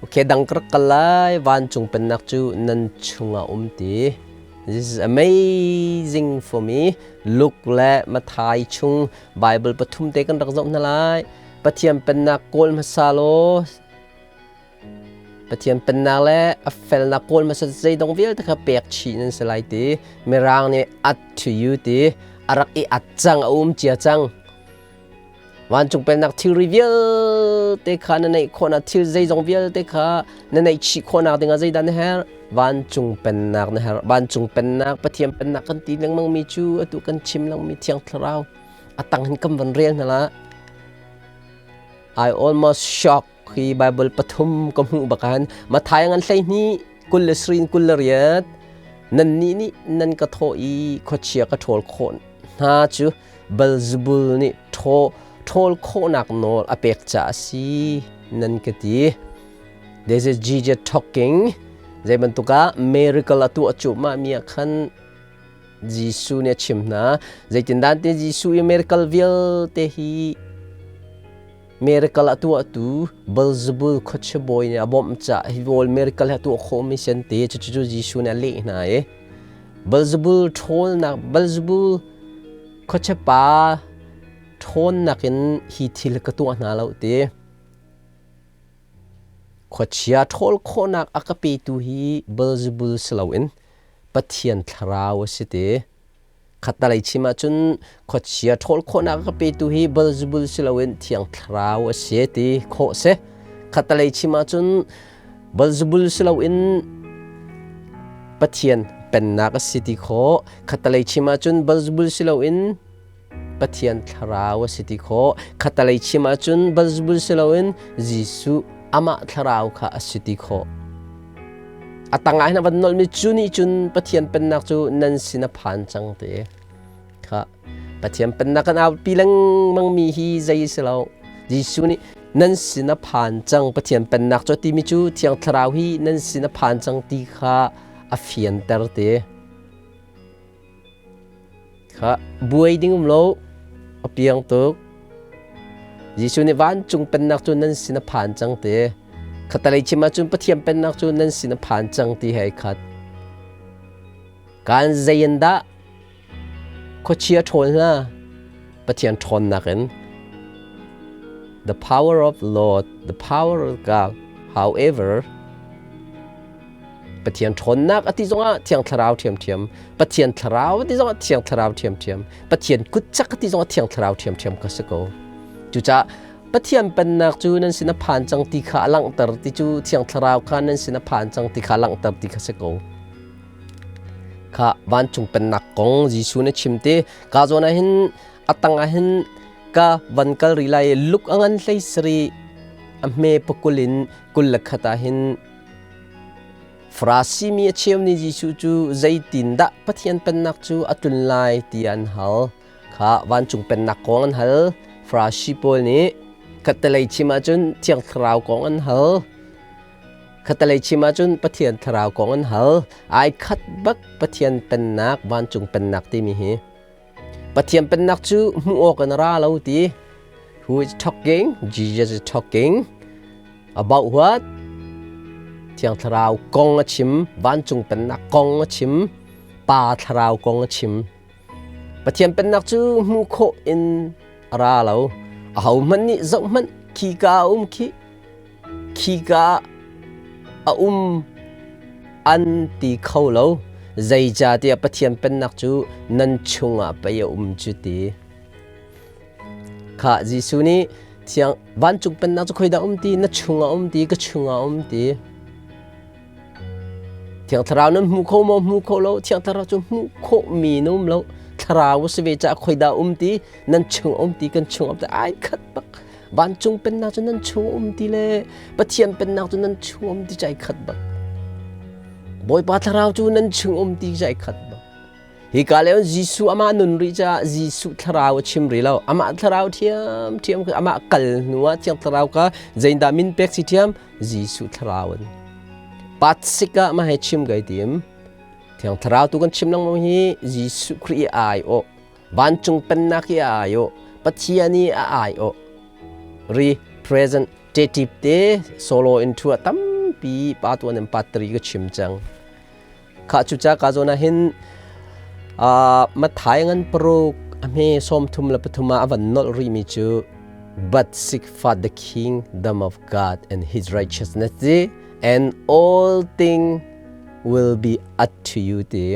Speaker 1: Okay, dang ka rak kal lai. Vancung pennak cu nan chungah um ti. This is amazing for me. Luke le Matthai chung Bible pathum te kan rak zoh hna lai. Pathian pennak kawl hmasa law Pathian pennak le a felnak kawl hmasa zeidong vialte kha pek chih nan si lai ti. Mirang nih at to you ti. A rak i at cang, a um cia cang. Vancung pennak thilri vialte kha na neih khawhnak thil zeizong vialte kha na neih chih khawhnak dingah zeidah na herh? Vancung pennak na herh. Vancung pennak, Pathian pennak kan ti lengmangmi cu atu kan chim lengmi Thiang Thlarau a tang hin kan van rel hna la. I almost shock hi Bible pathum ka hmuh bakan Matthai ngan 12 20 28 nannih nih nan ka thawh i khuachia ka ṭhawl khawh hna cu Beelzebul nih ṭhawl khawhnak nawl a pek caah a si nan ka ti. This is Jesus talking. Zei bantuk ah miracle a tuah cuahmah mi ah khan Jesuh nih a chim hna. Zeitindah ti Jesuh i miracle vialte hi miracle a tuahtu Beelzebul khuachia bawi nih a bawmh caah hi bawl miracle hi a tuah khawhmi si an ti. Cucu Jesuh nih a leh hna i Beelzebul ṭhawlnak Beelzebul khuachia pa ṭhawnnak in hi thil ka tuah hna lo ti. Khuachia ṭhawl khawhnak a ka petu hi Beelzebul si loin Pathian Thlarau a si ti. Khattalei chim ahcun khuachia ṭhawl khawhnak a ka petu hi Beelzebul si loin Thiang Thlarau a si ti khawh si. Khattalei chim ahcun Beelzebul si loin Pathian pennak a si ti khawh. Khattalei chim ahcun Beelzebul si loin Pathian Thlarau a si ti khawh. Khattalei chim ahcun Beelzebul si loin Jesuh amah Thlarau kha a si ti khawh. A tangah hin a van nolhmi cu nih cun Pathian pennak cu nan sin a phan cang ti. Kha Pathian pennak kan aupi lengmangmi hi zei si lo. Jesuh nih nan sin a phan cang Pathian pennak cu timi cu Thiang Thlarau hi nan sin a phan cang ti kha a fianter ti. Kha buai ding um lo a piang tuk. Jesuh nih vancung pennak cu nan sin a phan cang ti. Khatalei chim ahcun Pathian pennak cu nan sin a phan cang ti he ai khat. Kan zei in dah khuachia ṭhawl hna? Pathian ṭhawnnak in. The power of Lord, the power of God. However, Pathian ṭhawnnak a ti zongah Thiang Thlarau ṭhiamṭhiam, Pathian Thlarau a ti zongah Thiang Thlarau ṭhiamṭhiam, Pathian kutcak a ti zongah Thiang Thlarau ṭhiamṭhiam kha si ko. Cucaah Pathian pennak cu nan sin a phan cang ti kha a langhter ti cu Thiang Thlarau kha nan sin a phan cang ti kha a langhter ti kha si ko. Kha vancung pennak kong Jesuh na chim te ka zawn ah hin a tang ah hin ka van kal rih lai luk a ngan hlei sari a hme pakul in 21 ah hin Farasi mi a cheu nih Jesuh cu zeitindah Pathian pennak cu a tlun lai ti an hal. Kha vancung pennak kong an hal. Farasi pawl nih khattelei chim ahcun Thiang Thlarau kong an hal. Khattelei chim ahcun Pathian Thlarau kong an hal. Ai khat bak Pathian pennak, vancung pennak timi hi. Pathian pennak cu hmuh awk in a ra lo ti. Who is talking? Jesus is talking. About what? Thiang Thlarau kong a chim, vancung pennak kong a chim, Pa Thlarau kong a chim. Pathian pennak cu hmuh khawh in a ra lo. Ahohmanh nih zohhmanh khika a um khi, khika a um an ti kho lo. Zeicahtiah Pathian pennak cu nan chungah pei a um cu ti. Khah Jesuh nih thiang vancung pennak cu khoidah um ti na chungah um ti ka chungah um ti Thiang Thlarau nan hmu kho maw hmu kho lo Thiang Thlarau cu hmuh khawh mi na um lo Thlarau si ve caah khoidah um ti nan chung um ti kan chung um ti ai khat bak vancung pennak cu nan chung um ti le Pathian pennak cu nan chung um ti cai khat bak Bawipa Thlarau cu nan chung um ti cai khat bak. Hika le Jesuh amah nun rih caah Jesuh thlarau a chim rih lo. Amah thlarau ṭhiamṭhiam amah kal hnu ah Thiang Thlarau kha zeidah min pek si ṭhiam? Jesuh thlarau in. Part sik ah mah he chim kai tim. Thiang Thlarau tu kan chim lengmang hi Jesuh Khrih i a aiawh, vancung pennak i a aiawh, Pathian i a aiawh. Representative te solo in thu ah tampi pa tuan in part 3 ka chim cang. Khah cuca ka zawn ah hin Matthai ngan paruk a hme 33 ah a van nolh rihmi cu But seek first the kingdom of God and his righteousness ti and all thing will be add to you ti.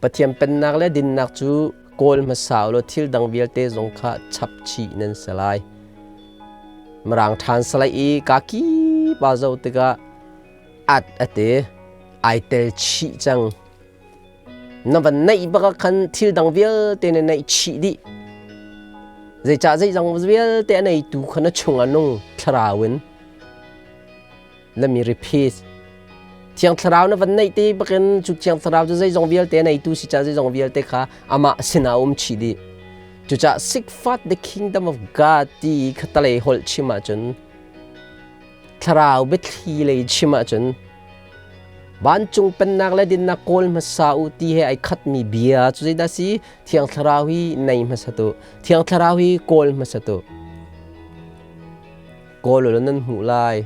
Speaker 1: Pathian pennak le dinnak cu kawl hmasa ulaw thil dang vialte zong kha chap chih nan si lai. Mirang ṭhan salai i ka ki pa zo tikah at a ti ai tel chih cang na van neih bak ah khan thil dang vialte na neih chih dih zeicah zeidang vialte a neitu kha na chung ah nung thlarau in let me repeat thiang thlarau na van neih te bakin cu thiang thlarau cu zeizong vialte a neitu si ca zeizong vialte kha amah sinah um chih dih cucah seek first the kingdom of God ti khatalei holh chim ahcun Thlarau biathli lei chim ahcun vancung pennak le dinnak kawl hmasa u ti he ai khatmi bia cu zeidah si? Thiang Thlarau hi nei hmasa tu. Thiang Thlarau hi kawl hmasa tu. Kawl u nan hmuh lai.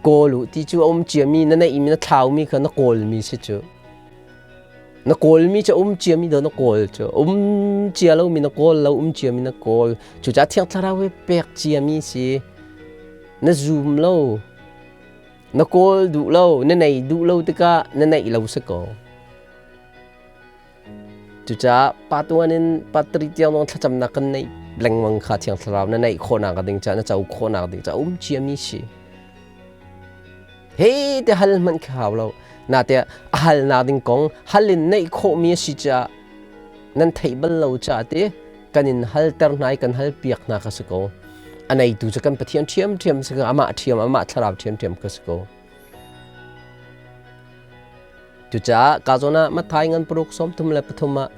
Speaker 1: Kawl u ti cu a um ciami na neihmi na thlaumi kha na kawlmi si cu. Na kawlmi cu um ciami do na kawl cu. Um cia lomi na kawl lo, um ciami na kawl. Cucaah Thiang Thlarau hi pek ciami si. Na zum lo. Na kawl duh lo, na nei duh lo tikah na neih lo si ko. Cucaah pa tuan in pa tri tiang dong thlacamnak kan neih lengmang kha Thiang Thlarau na neih khawhnak ding ca na co khawhnak ding ca um ciami si. He te hal hmanh khi hau lo. Nate a halnak ding kong hal in neih khawhmi a si caah nan theih bal lo caah te kan in halter hna i kan hal piak hna ka si ko. A neitu cu kan Pathian ṭhiamṭhiam si ko, amah ṭhiam, amah thlarau ṭhiamṭhiam ka si ko. Cucaah ka zawn ah Matthai ngan paruk 33 ah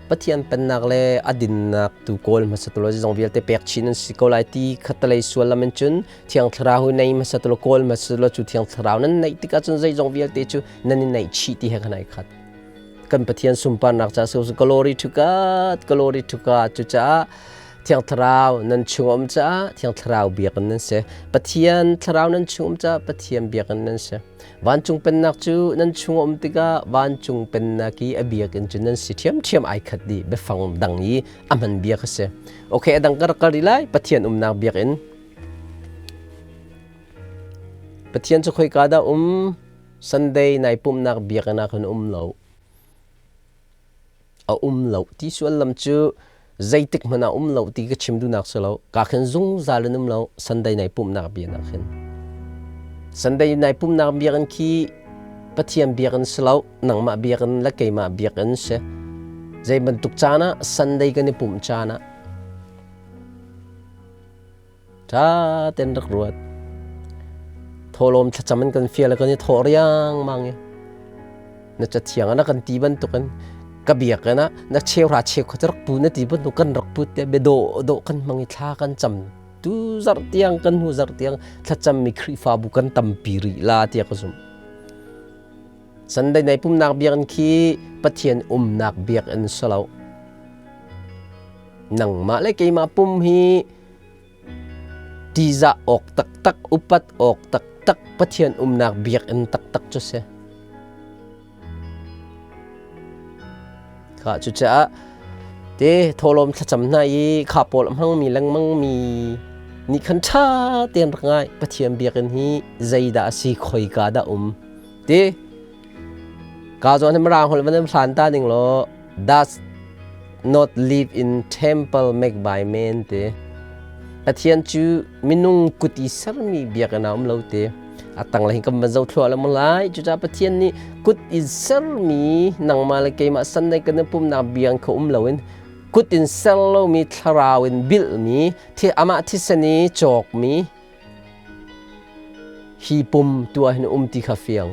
Speaker 1: Pathian pennak le a dinnak tu kawl hmasa tu law zeizong vialte pek chin an si ko lai ti khattelei suallam in cun Thiang Thlarau hi nei hmasa tu law kawl hmasa tu law cu Thiang Thlarau nan neih tikah cun zeizong vialte cu nan i neih chih ti he khan ai khat. Kan Pathian sunparnak ca so glory to God, glory to God. Cucaah Thiang Thlarau nan chung um caah Thiang Thlarau biakinn nan si. Pathian Thlarau nan chung um caah Pathian biakinn nan si. Vancung pennak cu nan chung um tikah vancung pennak i a biakinn cu nan si ṭhiamṭhiam ai khat dih biafang dang i a hman bia kha si. Okay, a dang ka rak kal rih lai. Pathian umnak biakinn. Pathian cu khoika dah um? Sunday nai pumhnak biakinn ah khan um lo. A um lo ti sullam cu zeitik hmanh ah um lo ti ka chim duhnak si lo. Ka khin zungzal in um lo Sunday nai pumhnak biakinn ah khin. Sunday nai pumhnak biakinn khi Pathian biakinn si lo, nangmah biakinn le keimah biakinn si. Zei bantuk caan ah Sunday kan i pumh caan ah Ṭha tein rak ruat. Thawhlawm thlacam in kan fial kan i thawh riangmang i na cathiang ah na kan ti bantukin ka biakinn ah na cheuhra cheukhat rak pu na ti bantuk kan rak put te bia dawh dawh kan hmang i thla kan cam tu zarh tiang kan hnu zarh tiang thlacammi Khrihfabu kan tampi rih la tiah ka zumh. Sunday nai pumnak biakinn khi Pathian umnak biakinn si lo. Nangmah le keimah pum hi ṭihzah awk taktak, upat awk taktak, Pathian umnak biakinn taktak cu si. Kha cucaah te thawhlawm thlacam hna i kha pawl a hmangmi lengmangmi nih khan ṭha tein rak ngai. Pathian biakinn hi zeidah a si, khoika dah um ti. Ka zawn hi Mirang holh van in hlan ta ning law does not live in temple made by man ti. Pathian cu minung kut i sermi biakinn ah um lo ti. A tanglei hin kan van zoh thluah le lai. Cucaah Pathian nih kut in sermi nangmah le keimah Sunday kan i pumnak biang kha um loin kut in ser lomi thlarau in bilhmi amah thisen i cawkmi hi pum tu ah hin um ti kha fiang.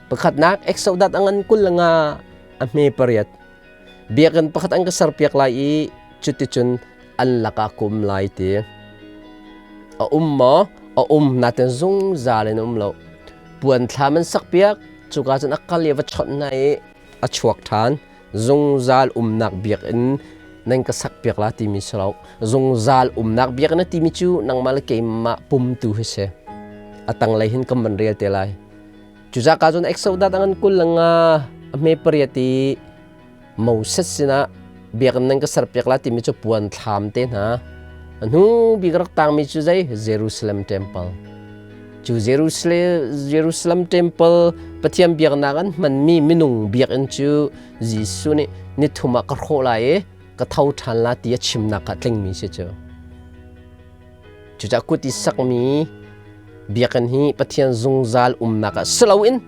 Speaker 1: Pakhatnak Exodus a ngan 25 a hme 8. Biakinn pakhat an ka serpiak lai i cuticun an lakah ka um lai ti. A um maw? A um nain zungzal in a um lo. Puan thlam an sakpiak, cuka cun a kal i a va chawnh hna i a chuak ṭhan. Zungzal umnak biakinn nan ka sakpiak la timi si lo. Zungzal umnak biakinn a timi cu nangmah le keimah pum tu hi si. A tanglei hin kan van rel te lai. Cucaka cun Exodus a ngan 25 a hme 8 i Moses sinah biakinn nan ka serpiak la timi cu puan thlam te hna. A hnu bik rak tangmi cu zei? Jerusalem Temple. Cu Jerusalem Temple Pathian biaknak an hmanmi minung biakinn cu Jesuh nih nithum ah ka hrawh lai i ka tho ṭhan la ti a chimnak ah tlingmi si cu. Cucaah kut i sakmi biakinn hi Pathian zungzal umnak ah si loin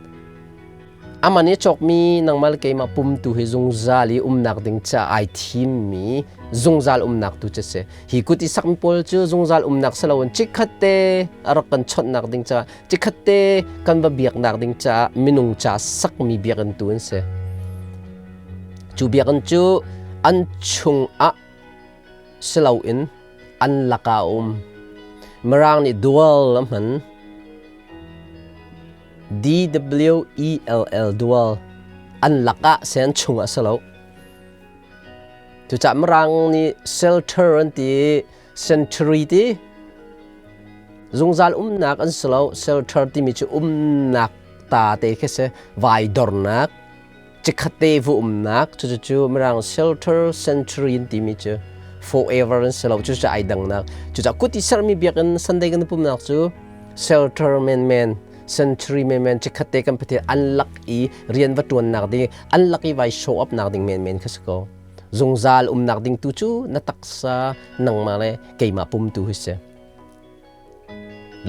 Speaker 1: aman i cawkmi nangmah le keimah pumtu hi zungzal i umnak ding ca ai thimmi zungzal umnak tu cu si. Hi kut i sakmi pawl cu zungzal umnak si loin chikkhat te a rak kan chawnhnak ding caah chikkhat te kan va biaknak ding caah minung ca sakmi biakinn tu an si. Cu biakinn cu an chungah si loin an lakah a um. Mirang nih dwell a hman. D-W-E-L-L dwell an lakah si an chungah si lo. Cucaah Mirang nih shelter an ti i sanctuary ti zungzal umnak an si lo. Shelter timi cu umnak ta te khi si vai dornak Cikhat te vu umnak cucu Mirang shelter sanctuary in timi cu forever an si lo cucu ai dangnak. Cucaah kut i sermi biakinn Sunday kan pumnak cu shelter menmen sanctuary menmen cikhat te kan Pathian an lak i rian va tuannak ding an lak i vai show up nak ding menmen kha si ko. Zungzal umnak ding tu cu na taksa nangmah le keimah pum tu hi si.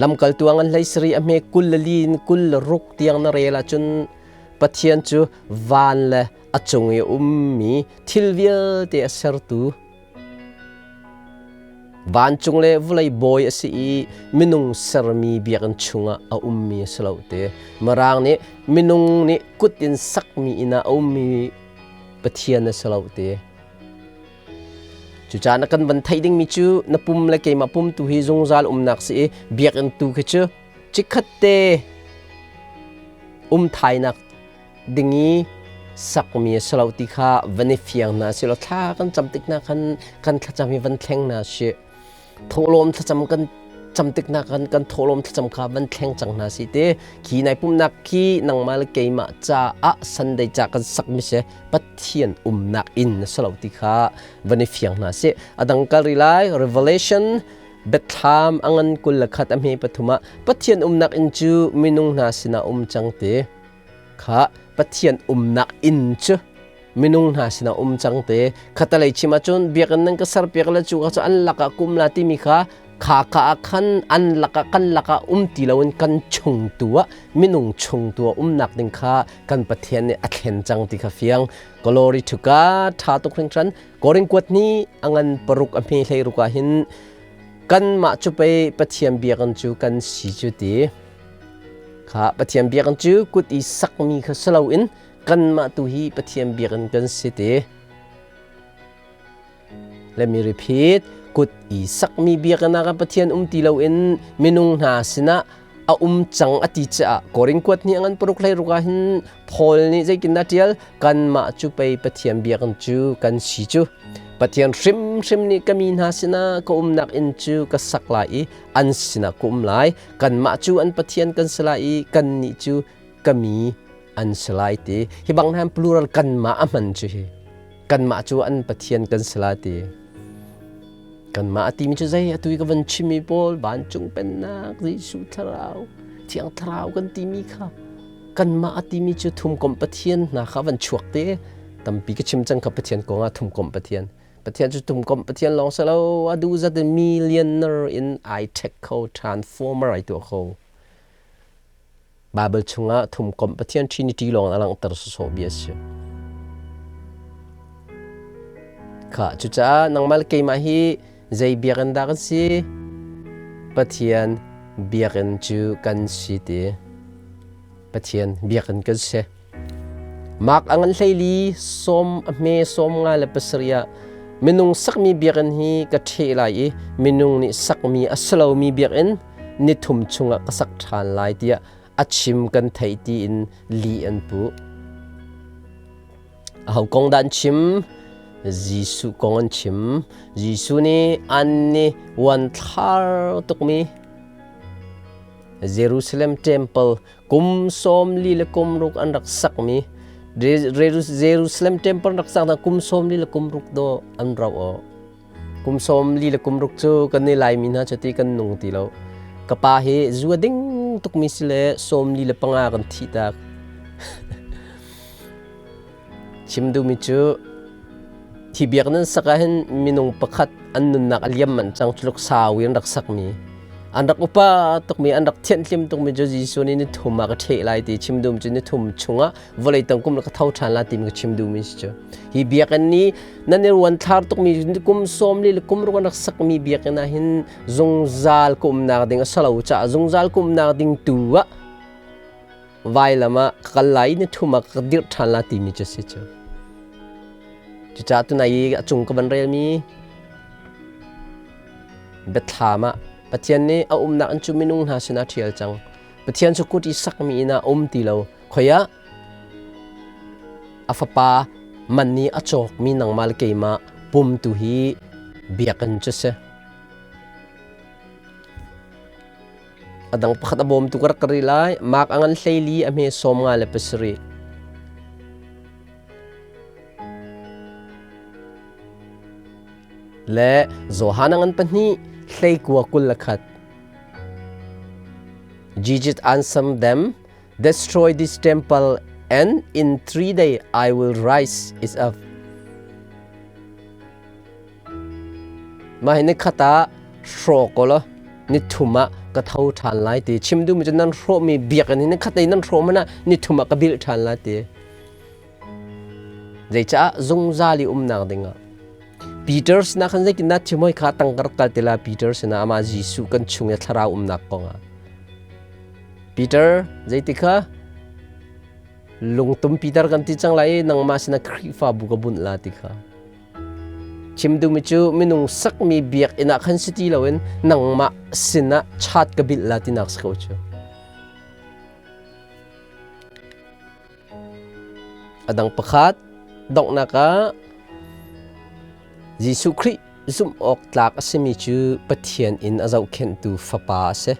Speaker 1: Lamkaltu a ngan hlei sarih a hme 24 in 26 tiang na rel ahcun Pathian cu van le a cung i a ummi thil vialte a sertu vancung le vawlei bawi a si i minung sermi biakinn chungah a ummi a si lo te. Mirang nih minung nih kut in sakmi inn ah a ummi Pathian a si lo te. Cucaah na kan van theih dingmi cu na pum le keimah pum tu hi zungzal umnak si i biakinn tu khi cu chikkhat te um thainak ding i sakmi a si lo ti kha van i fiang hna sih law thla kan cam tik hna khan kan thlacam hi van thleng hna sih. Thawhlawm thlacam kan cam tik hna khan kan thawhlawm thlacam kha van thleng cang hna si te. Khi nai pumnak khi nangmah le keimah caah Sunday ca kan sakmi si Pathian umnak inn a si lo ti kha van i fiang hna sih. A dang kal rih lai Revelation biathlam a ngan 21 a hme 3 ah Pathian umnak inn cu minung hna sinah um cang te kha Pathian umnak inn cu minung hna sinah um cang te khatalei chim ahcun biakinn nan ka serpiak le cu ka cu an lakah kum la timi kha kha ka ah khan an lakah kan lakah um ti loin kan chung tu ah minung chung tu ah umnak ding kha kan Pathian nih a thlen cang ti kha fiang. Glory to God. Tha tuk hringhran. Korin kuat ni a ngan 6 a hme 16 ah hin kanmah cu pei Pathian biakinn cu kan si cu ti. Kha Pathian biakinn cu kut i sakmi kha si loin kanmah tu hi Pathian biakinn kan si ti. Let me repeat. Kut i sakmi biakinn ah Pathian um ti loin minung hna sinah a um cang a ti caah Korin kuat ni a ngan 6 hlei ruk ah hin Paul nih zeitindah tial kanmah cu pei Pathian biakinn cu kan si cu. Pathian hrimhrim nih ka mi hna sinah ka umnak inn cu ka sak lai i an sinah ka um lai. Kanmah cu an Pathian kan si lai i kannih cu ka mi an si lai ti. Hi bang hna plural kanmah a hman cu hi. Kanmah cu an Pathian kan si lai ti. Kanmah a timi cu zei atu i ka van chimmi pawl vancung pennak Jesuh thlarau Thiang Thlarau kan timi kha kanmah a timi cu thumkomh Pathian hna kha van chuak te tampi ka chim cang kha Pathian kong ah thumkomh Pathian Pathian cu thumkomh Pathian lawng si lo a duh zat in millionaire in ai ṭhek kho transformer ai tuah kho Baibal chungah thumkomh Pathian Trinity lawng a langhter sawsawh bia a si. Kha cucaah nangmah le keimah hi zei biakinn dah kan si? Pathian biakinn cu kan si ti. Pathian biakinn kan si. Mark a ngan 14 sawm a hme 57 ah minung sakmi biakinn hi ka ṭheh lai i minung nih sakmi a si lomi biakinn nithum chungah ka sak ṭhan lai tiah a chim kan theih tiin lih an puh. Aho kong dah an chim? Jesuh kong an chim. Jesuh nih an nih uanthlar tukmi Jerusalem Temple kum 46 an rak sakmi Jerusalem Temple rak sak kum 46 do an rauh aw. Kum 46 cu kan i Laimi hna cu ti kan nung ti lo. Ka pa hi zu a ding tukmi si le 45 kan thih tak. Chim duhmi cu thi biak nan sak ahhin minung pakhat an nunnak a liam manh cang culuk sau in rak sakmi an rak upa tukmi an rak thianhlim tukmi cu Jesuh nih ni thum ah ka ṭheh lai ti chim duhmi cu ni thum chungah vawlei tang kum la ka tho ṭhan la timi ka chim duhmi si cu hi biakinn nih nan i ruanthlar tukmi kum 46 an rak sakmi biakinn ah hin zungzal ka umnak ding a si lo caah zungzal ka umnak ding tu ah vailam ah ka kal lai ni thum ah ka dirh ṭhan la timi cu si cu. Cucaah tunai i a cung ka van relmi biathlam ah Pathian nih a umnak in cu minung hna sinah ṭhial cang. Pathian cu kut i sakmi inn ah um ti lo. Khoi ah a fapa man nih a cawkmi nangmah le keimah pum tu hi biakinn cu si. A dang pakhat a bawmtu ka rak rih lai. Mark a ngan 14 a hme 57. Le Johan a ngan 2 29 21. Jesus answered them, Destroy this temple, and in 3 days I will rise it up. Mah hi nikhat ah hrawk ko law nithum ah ka tho ṭhan lai ti chim duhmi cu nan hrawhmi biakinn hi nikhat te nan hrawh hmanh ah nithum ah ka bilh ṭhan lai ti. Zeicah zungzal i umnak dingah Peter sinah khan zeitindah thim hoi kha tang ka rak kal ti la Peter sinah amah Jesuh kan chung i thlarau umnak kongah. Peter zeiti kha lungtum Peter kan ti cang lai i nangmah sinah Khrihfabu ka bunh la ti kha. Chim duhmi cu minung sakmi biakinn ah khan si ti loin nangmah sinah chat ka bilh la tinak si ko cu. A dang pakhat donghnak ah Jesuh Khrih zumh awk tlak a simi cu Pathian in a zohkhenhtu Fapa a si.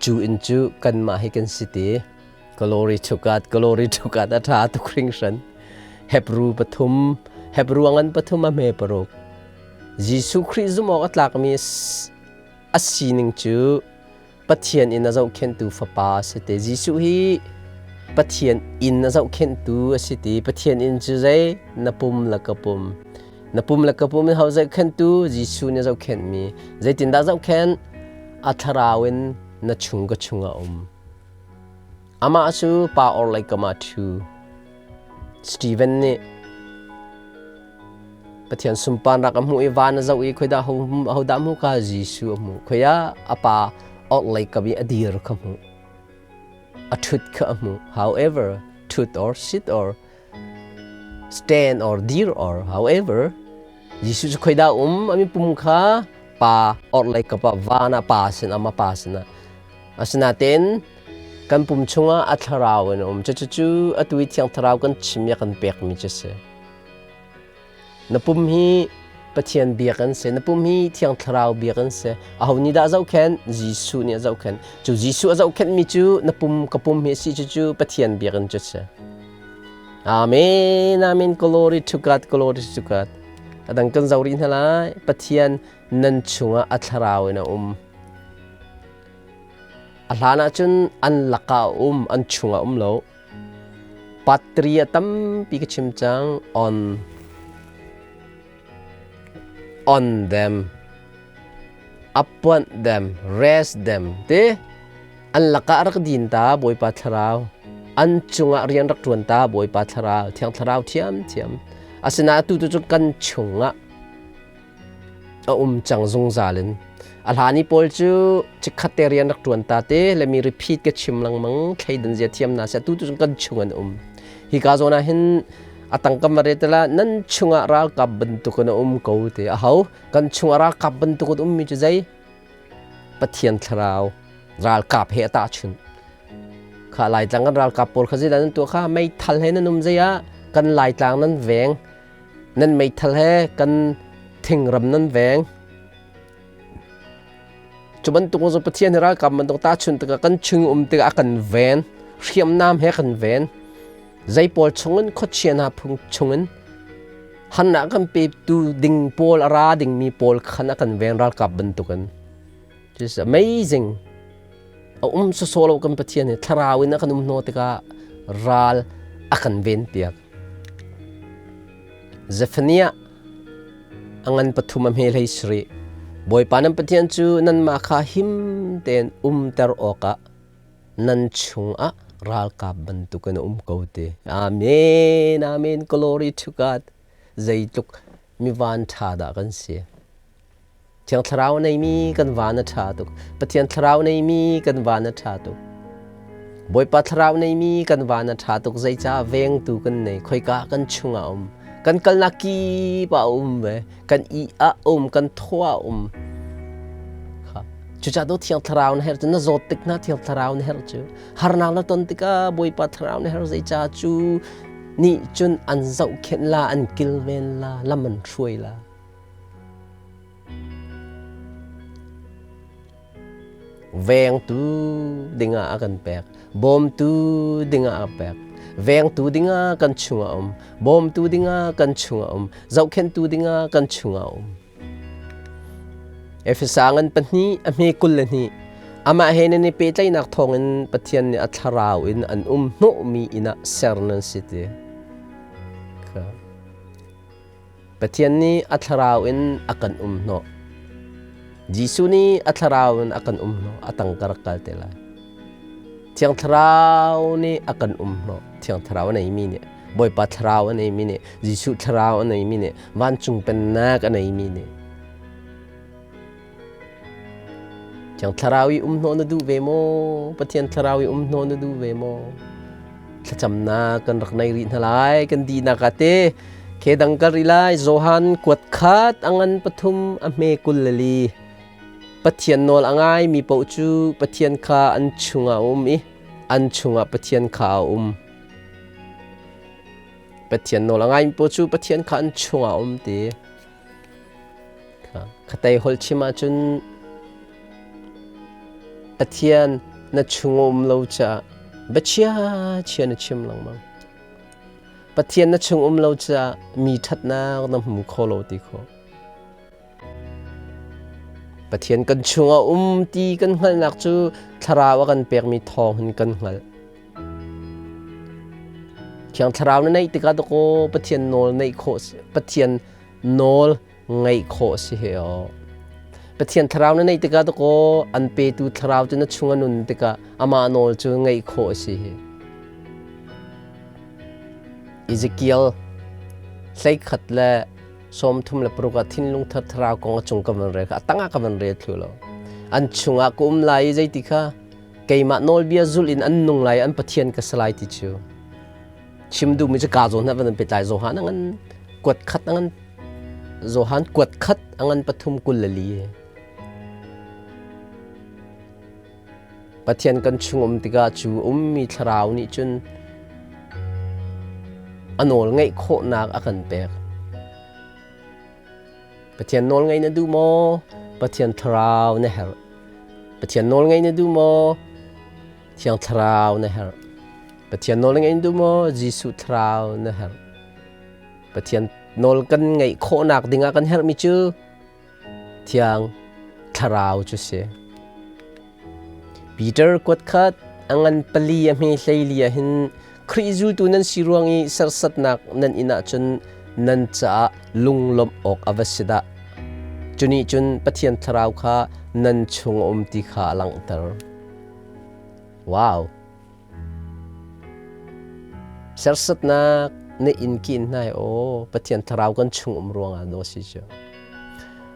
Speaker 1: Cu inn cu kanmah hi kan si ti. Glory to God, glory to God a ṭha tuk hringhran. Hebrew pathum, Hebrew a ngan pathum a hme paruk. Jesuh Khrih zumh awk a tlakmi a sining cu Pathian in a zohkhenhtu fapa a si te. Jesuh hi Pathian inn a zohkhenhtu a si ti. Pathian inn cu zei? Na pum le ka pum. Na pum le ka pum in ho zohkhenhtu? Jesuh nih a zohkhenhmi. Zeitindah zohkhenh? A thlarau in na chung ka chung a um. Amah cu pa orhlei kam ah ṭhu. Steven nih Pathian sunparnak a hmuh i van a zoh i khoidah hodah hmuh kha Jesuh a hmuh. Khoi ah a pa orhlei kam i a dir kha hmuh. A ṭhut kha a hmuh. However, ṭhut or sit or stand or dir or however, Jesuh cu khoidah um a mipum kha pa orhlei kap ah van ah pa sin ama pa sinah. Asinain kan pum chungah a thlarau in a um. Cucu atu i Thiang Thlarau kan chim i a kan pekmi cu a si. Na pum hi Pathian biak an si. Na pum hi Thiang Thlarau biak an si. Aho nih dah a zohkhenh? Jesuh nih a zohkhenh. Cu Jesuh a zohkhenhmi cu na pum ka pum hi a si cucu Pathian biakinn cu a si. Amen. Amen. Glory to God. Glory to God. A dang kan zoh rih hna lai. Pathian nan chungah a thlarau in a um. A hlan ahcun an lakah a um, an chungah um lo. Patria tampi ka chim cang on them, appoint them, rest them ti an lakah rak din ta Bawipa Thlarau. An cungah rian rak ṭuan ta Bawipa Thlarau, Thiang Thlarau thiamthiam. Asinain atu tu cu kan chungah a um cang zungzal in. A hlani pawl cu chikkhat te rian rak ṭuan ta te le mi repeat ka chim lengmang thleidan zia thiam na sia tu tu kan chung an um. Hi ka zawn ah hin a tangkam va re tela nan chungah ralkap bantuk in a um ko te a ho kan chungah ralkap bantuk in ummi cu zei Pathian thlarau ralkap he a tahchunh. Kha Laitlang kan ralkap pawl kha zeidah nan tuah kha meithal he nan um zei ah kan Laitlang nan veng nan meithal he kan thingram nan veng cu bantuk cu Pathian he ralkap bantuk tahchunh tikah kan chung um tikah a kan ven hriamnam he kan ven zei pawl chungin khuachia hna phung chungin hannak kan petu ding pawl a ra dingmi pawl khan a kan ven ralkap bantukin This is amazing. A um sawsawh lo kan Pathian hi thlarau in a kan um hnaw tikah ral a kan ven piak. Zephaniah a ngan pathum a hme hlei sari. Bawipa nan Pathian cu nanmah kha him tein umter awkah nan chungah ralkap bantukin a um ko ti. Amen. Amen. Glory to God. Zeitluk mi van ṭha dah kan si. Thiang Thlarau neimi kan van a ṭha tuk. Pathian Thlarau neimi kan van a ṭha tuk. Bawipa Thlarau neimi kan van a ṭha tuk. Zeicah vengtu kan nei? Khoika kan chungah um. Kan kalnak kip ah um ve. Kan i ah um, kan thaw ah um. Cucaah do Thiang Thlarau na herh cu na zawt tik hna Thiang Thlarau na herh cu. Harnak na ton tikah Bawipa Thlarau na herh zeicah cu nih cun an zohkhenh la, an kilven la, lam an hruai la. Vengtu dingah a kan pek. Bawmtu dingah a pek. Vengtu dingah kan chungah um. Bawmtu dingah kan chungah um. Zohkhenhtu dingah kan chungah um. Efesa ngan pahnih a hme 22 Amah he nan i pehtlaihnak thawngin Pathian nih a thlarau in an um hnawhmi inn ah ser nan si ti. Pathian nih a thlarau in a kan um hnawh. Jesuh nih a thlarau in a kan um hnawh. A tang ka rak kal te lai. Thiang Thlarau nih a kan um hnawh. Thiang Thlarau a neimi nih, Bawipa Thlarau a neimi nih, Jesuh Thlarau a neimi nih, vancung pennak a neimi nih. Thiang Thlarau i um hnawh na duh ve maw? Pathian Thlarau i um hnawh na duh ve maw? Thlacamnak kan rak nei rih hna lai. Kan dihnak ah te khe dang kal rih lai. Johan kuat khat a ngan pathum a hme 24. Pathian nawl a ngai mi paoh cu Pathian kha an chungah a um i an chungah Pathian kha a um. Pathian nawl a ngai mi paoh cu Pathian kha an chungah a um ti. Khatei holh chim ahcun Pathian na chung a um lo caah biachia chia na chim lengmang. Pathian na chung um lo caah mi ṭhatnak na hmu kho lo ti khawh. Pathian kan chungah um ti kan hngalhnak cu thlarau a kan pekmi thawng hin kan hngalh. Thiang Thlarau na neih tikah dakaw Pathian nawl neih khawh Pathian nawl ngaih khawh si he aw. Pathian Thlarau na neih tikah dakaw an petu Thlarau cu na chung a nun tikah amah nawl cu ngaih khawh si he. Ezekiel 31 36 ah thinlung thar thlarau kong a cung ka van rel kha a tangah ka van rel thlu lo. An chungah ka um lai i zeiti kha keimah nawlbia zulh in an nung lai an Pathian ka si lai ti cu chim duhmi cu ka zawn hna van pe tlai Johan a ngan kuat khat a ngan Johan kuat khat a ngan pathum 24. Pathian kan chung um tikah cu ummi thlarau nih cun a nawl ngeih khawhnak a kan pek. Pathian nawl ngaih na duh maw? Pathian thlarau na herh. Pathian nawl ngaih na duh maw? Thiang thlarau na herh. Pathian nawl ngaih na duh maw? Jesuh thlarau na herh. Pathian nawl kan ngaih khawhnak dingah kan herhmi cu Thiang Thlarau cu si. Peter kuat khat a ngan pali a hme hleili ah hin Khrih zultu nan si ruang i serhsatnak nan inn ahcun nan caah lunglawmh awk a va si dah. Cu nih cun Pathian Thlarau kha nan chung a um ti kha a langhter. Wow! Serhsatnak na inn ki in hnai aw Pathian Thlarau kan chung um ruangah daw si cu.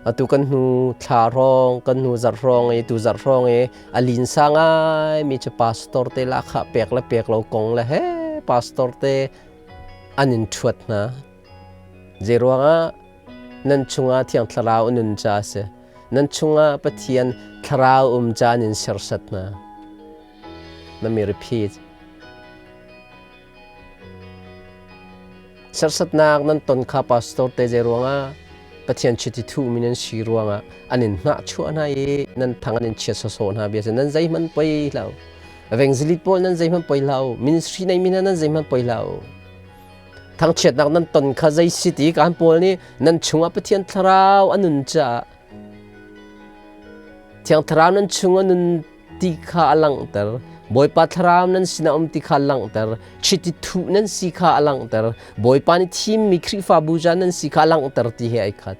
Speaker 1: Atu kan hnu thla hrawng, kan hnu zarh hrawng i tu zarh hrawng i a linsa ngai mi cu pastor te lahkhah pek le pek lo kong le he pastor te an in ṭhuat hna. Zei ruangah nan chungah Thiang Thlarau a nun ca a si. Nan chungah Pathian Thlarau um ca in sersiat hna. Let me repeat. Serhsatnak nan ton kha pastor te zei ruangah Pathian chiti thuhmi nan si ruangah an in hnahchuah hna i nan thang an in chiat sawsawh hna bia nan zeihmanh poi hlah u. Evangelist pawl nan zeihmanh poi hlah u. Ministry neimi hna nan zeihmanh poi hlah u. Thangchiatnak nan ton kha zei si ti kan pawl nih nan chungah Pathian thlarau a nun caah Thiang Thlarau nan chung a nun ti kha a langhter. Bawipa Thlarau nan sinah um ti kha a langhter. Chiti thuh nan si kha a langhter. Bawipa nih thimmi Khrihfabu ca nan si kha a langhter ti he ai khat.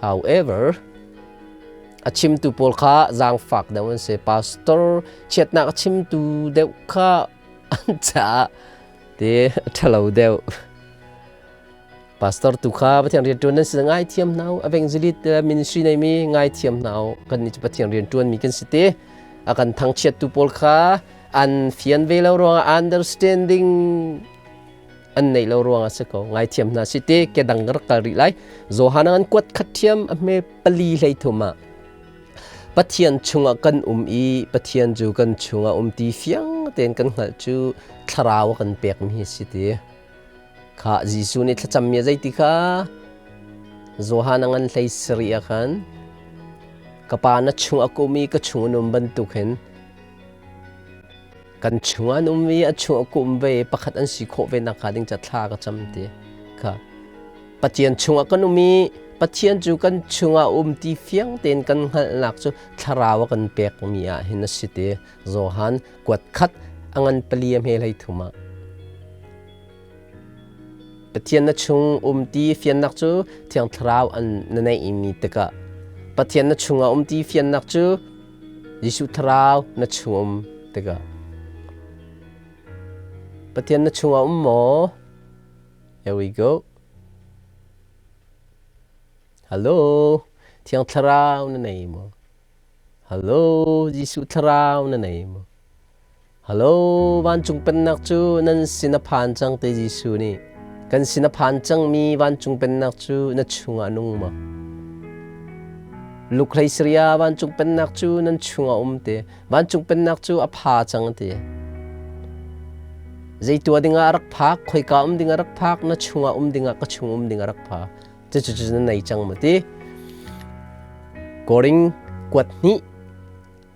Speaker 1: However, a chimtu pawl kha zaangfak deuh an si. Pastor chiatnak a chimtu deuh kha an caah ti ṭhalo deuh. Pastor tu kha Pathian rianṭuan nan si ngaithiam hna u. Evangelist ministry neimi ngaithiam hna u. Kan nih cu Pathian rianṭuan mi kan si te. A kan thangchiattu pawl kha an fian ve lo ruangah understanding an neih lo ruangah si ko. Ngaithiam hna si te ke dang rak kal rih lai. Johan an kuat khat thiam a hme pali hlei thum ah Pathian chungah kan um i Pathian cu kan chungah um ti fiang tein kan hngalh cu thlarau a kan pekmi hi si ti. Kha Jesuh nih thlacammi a zeiti kha Johan a ngan hlei sarih ah khan ka pa na chung a kum i ka chung an um bantuk hin kan chung an um i a chung a kum ve i pakhat an si khawh ve nakhnga ding ca thla ka cam ti kha Pathian chungah kan um i Pathian cu kan chungah um ti fiang tein kan hngalhnak cu thlarau a kan pekmi ah hin a si ti Johan kuat khat a ngan pali a hme hlei thum ah Pathian na chung um ti fiannak cu Thiang Thlarau an na neihmi tikah Pathian na chungah um ti fiannak cu Jesuh Thlarau na chung um tikah Pathian na chungah um maw? Here we go. Hello, Thiang Thlarau na nei maw? Hello, Jesuh Thlarau na nei maw? Hello, vancung pennak cu nan sin a phan cang te Jesuh nih. Kan sin a phan cangmi vancung pennak cu na chungah nung maw? Lukhlei Syria vancung pennak cu nan chungah um te. Vancung pennak cu a pha cang ti. Zei tua dingah a rak phak, khoika um dingah a rak phak, na chungah um dingah ka chung um dingah a rak phak. Cucu na nei cang maw ti? Koring kuat hnih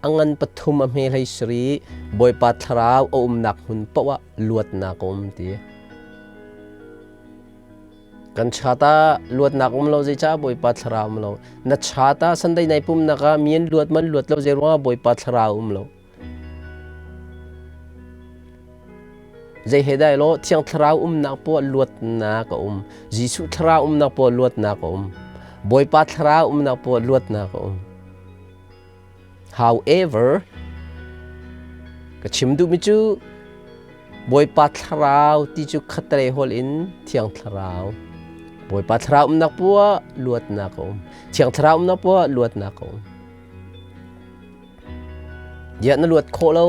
Speaker 1: a ngan pathum a hme hlei sari Bawipa thlarau a umnak hmun paoh ah luatnak a um ti. Kan chat ah luatnak um lo zeicah Bawipa thlarau um lo. Na chat ah Sunday nai pumnak ah mi an luat man luat lo zei ruangah Bawipa thlarau um lo. Zei he dai lo Thiang Thlarau umnak poah luatnak a um. Jesuh Thlarau umnak poah luatnak a um. Bawipa Thlarau umnak poah luatnak a um. However, ka chim duhmi cu Bawipa Thlarau ti cu khatlei holh in Thiang Thlarau. Bawipa Thlarau umnak poah luatnak a um. Thiang Thlarau umnak poah luatnak a um. Diah na luat khawh lo.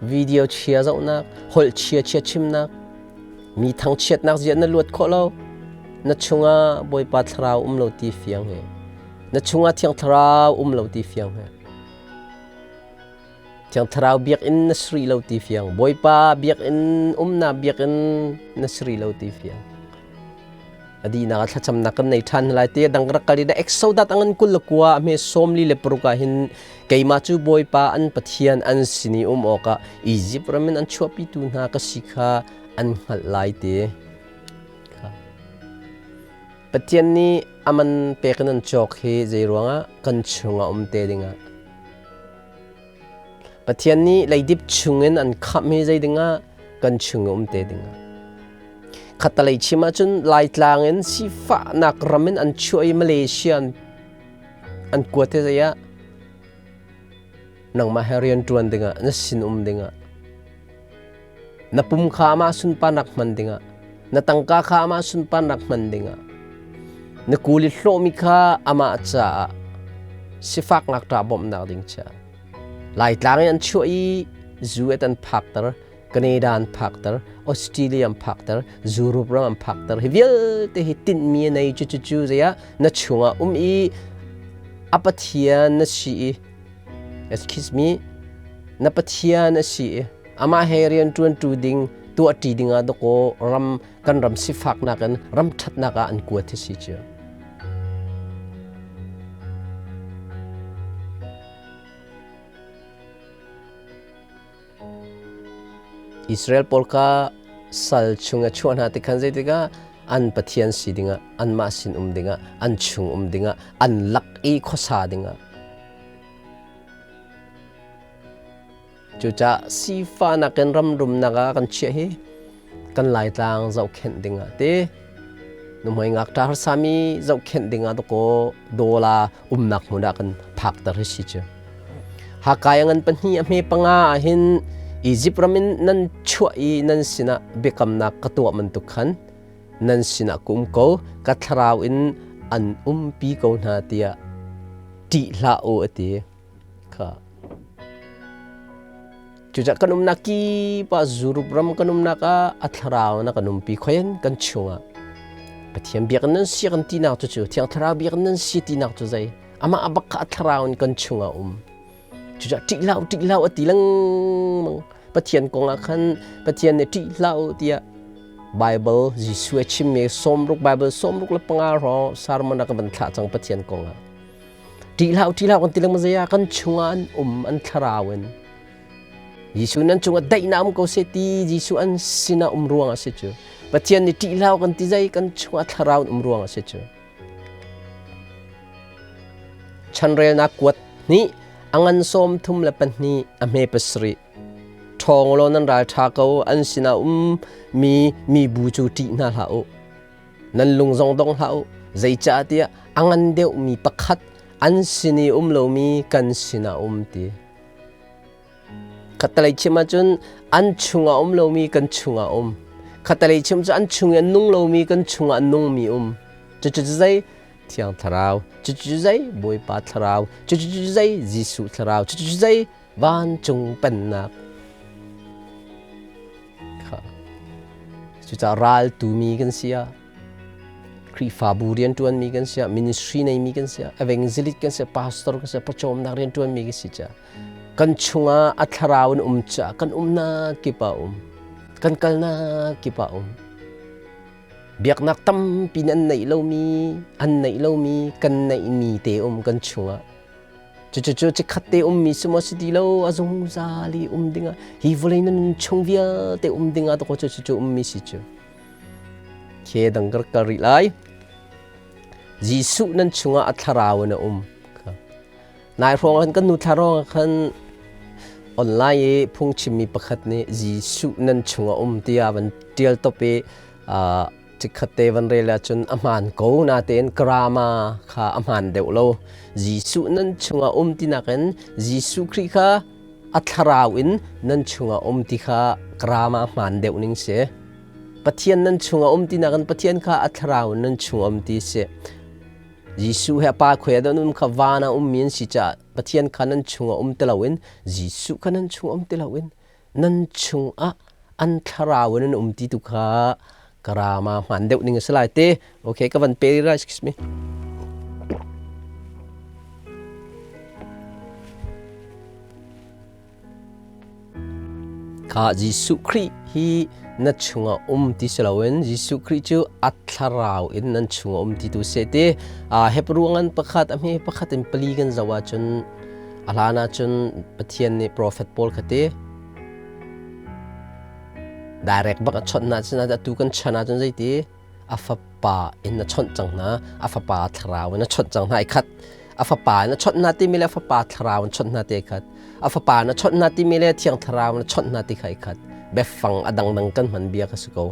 Speaker 1: Video chia zohnak, holh chia chia chimnak, mi thangchiatnak ziah na luat khawh lo. Na chungah Bawipa Thlarau um lo ti fiang he. Na chungah Thiang Thlarau um lo ti fiang he. Thiang Thlarau biakinn na sri lo ti fiang. Bawipa biakinn umnak biakinn na sri lo ti fiang. A dihnak ah thlacamnak kan nei ṭhan lai te dang rak kal i Exodus angan 29 a hme 46 ah hin keimah cu Bawipa an Pathian an sin i um awkah Izipt ram in an chuahpitu hna ka si kha an hngalh lai te. Pathian nih aman pek in an cawk hi zei ruangah kan chungah um te dingah Pathian nih leidip chungin an khamh hi zei dingah kan chung um te dingah. Khattalei chim ahcun Laitlang in sifahnak ram in an chuah i Malaysia an kuat hi zei ah nangmah he rian ṭuan dingah na sin um dingah na pum kha amah sunparnak hman dingah na tangka kha amah sunparnak hman dingah. Na kuli hlawhmi kha amah caah sifak ngakṭah bawmhnak ding caah Laitlang in an chuah i US an phakter, Canada an phakter, Australia an phakter, Europe ram an phakter. Hi vialte hi tinhmi a nei cu cu cu zeiah na chungah um i a Pathian na si i excuse me na Pathian a si i amah he rian ṭuanṭu ding tuahṭi dingah dawkaw ram kan ram sifaknak in ram ṭhatnak ah an kuat hi si cu. Israel pawl kha sal chung a chuah hna tikhan zeitikah an Pathian si dingah anmah sin um dingah an chung um dingah an lak i khuasa dingah Cucaah sifahnak in ram rumnak ah kan chiah hi kan Laitlang zohkhenh dingah ti nuhmei ngakṭa harsami zohkhenh dingah dakaw dawla umnak hmun ah kan phakter hi si cu. Hakai a ngan pahnih a hme panga ah hin Egypt ram in nan chuah i nan sinah biakamnak ka tuah bantuk khan nan sinah ka um ko, ka thlarau in an umpi ko hna tiah ṭih hlah u a ti. Kha. Cucah kan umnak kip ah Zurup ram kan umnak ah a thlarau na kan umpi khoin kan chungah Pathian biakinn nan si kan tinak cu cu Thiang Thlarau biakinn nan si tinak cu zei amah a bak kha a thlarau in kan chungah um cucah ṭih hlah u ṭih hlah u a ti lengmang Pathian kong ah khan Pathian nih ṭih hlah u tiah Bible Jesuh a chimmi sawmruk Bible 65 hrawng sermon a ka van thlah cang Pathian kong ah Ṭih hlah u, ṭih hlah u kan ti lengmang zei ah kan chungah an um, an thlarau in. Jesuh nan cungah daihnak um ko seh ti Jesuh an sinah um ruang a si cu. Pathian nih ṭih hlah u kan ti zei kan chungah thlarau in um ruang a si cu. Chanrelnak kuat hnih a ngan 32 a hme pasarih. Ṭhawng law nan ral ṭha ko an sinah um mi mibu cu ṭih hna hlah u. Nan lung zong dong hlah u. Zeicahtiah a ngan deuhmi pakhat an sin i um lomi kan sinah um ti. Khattelei chim ahcun an chungah um lomi kan chungah um. Khattelei chim cu an chung i an nung lomi kan chungah an nungmi um. Cucu zei? Thiang Thlarau. Cucu zei? Bawipa Thlarau. Cucu zei? Jesuh Thlarau. Cucu zei? Vancung Pennak. Kha. Cucaah ral tumi kan si ah, Khrihfabu rianṭuanmi kan si ah, ministry neimi kan si ah, evangelist kan si ah, pastor kan si ah, pawcawmnak rianṭuanmi kan si caah kan chungah a thlarau in um caah kan umnak kip ah um. Kan kalnak kip ah um. Biaknak tampi an neih lomi, an neih lomi, kan neihmi te um kan chungah. Cucucu cikhat te ummi si maw si ti lo a zungzal i um dingah hi vawlei na nun chung vialte um dingah dakaw cu cucu ummi si cu. Khe dang kar kal rih lai. Jesuh nan chungah a thlarau in a um. Nai hrawng khan kan nu thla ruang khan online i phungchimmi pakhat nih Jesuh nan chungah um tiah van tial top i Chikkhatte van rel ahcun a hmaan ko natein grammar kha a hmaan deuh lo. Jesuh nan chungah um ti nakin Jesuh Khrih kha a thlarau in nan chungah um ti kha grammar hmaan deuh ning si. Pathian nan chungah um ti nakin Pathian kha a thlarau in nan chungah um ti si. Jesuh he a pa khuai ah um kha van ah ummi an si caah Pathian kha nan chungah um ti loin Jesuh kha nan chungah um ti loin nan chungah an thlarau in an um ti tu kha karama hmaan deuh ning a si lai te. Okay, ka van pe ra, excuse me. Kha Jesuh Khrih hi na chungah um ti si loin Jesuh Khrih cu a thlarau in nan chungah um ti tu se te. Hebrew ngan pakhat a hme pakhat in pali kan zoh ahcun A hlan ahcun Pathian nih profet pawl kha ti direct bak a chawnh hna cun atu kan chan ahcun zeiti a fapa in a chawnh cang hna a fapa thlarau in a chawnh cang hna i khat a fapa in a chawnh hna timi le a fapa thlarau in chawnh hna ti khat a fapa in a chawnh hna timi le thiang thlarau in a chawnh hna ti kha i khat biafang a dangdang kan hman bia ka si ko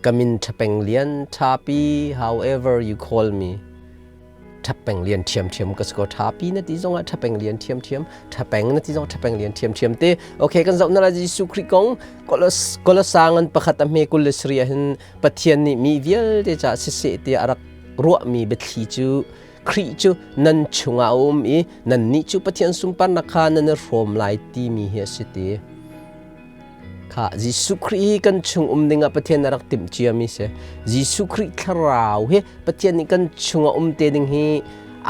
Speaker 1: ka min Ṭhapeng Lian Ṭhapi however you call me Ṭhapeng lian ṭhiamṭhiam ka si ko ṭhapi na ti zongah ṭhapeng lian ṭhiamṭhiam ṭhapeng na ti zongah ṭhapeng lian ṭhiamṭhiam te okay kan zoh na la Jesuh Khrih kong Kolosa ngan pakhat a hme 27 ah hin Pathian nih mi vialte caah siseh tiah a rak ruahmi biathli cu Khrih cu nan chungah a um i nannih cu Pathian sunparnak kha nan i hrawm lai timi hi a si ti. Kha Jesuh Khrih hi kan chung um dingah Pathian a rak timh ciami si. Jesuh Khrih thlarau hi Pathian nih kan chungah um te ding hi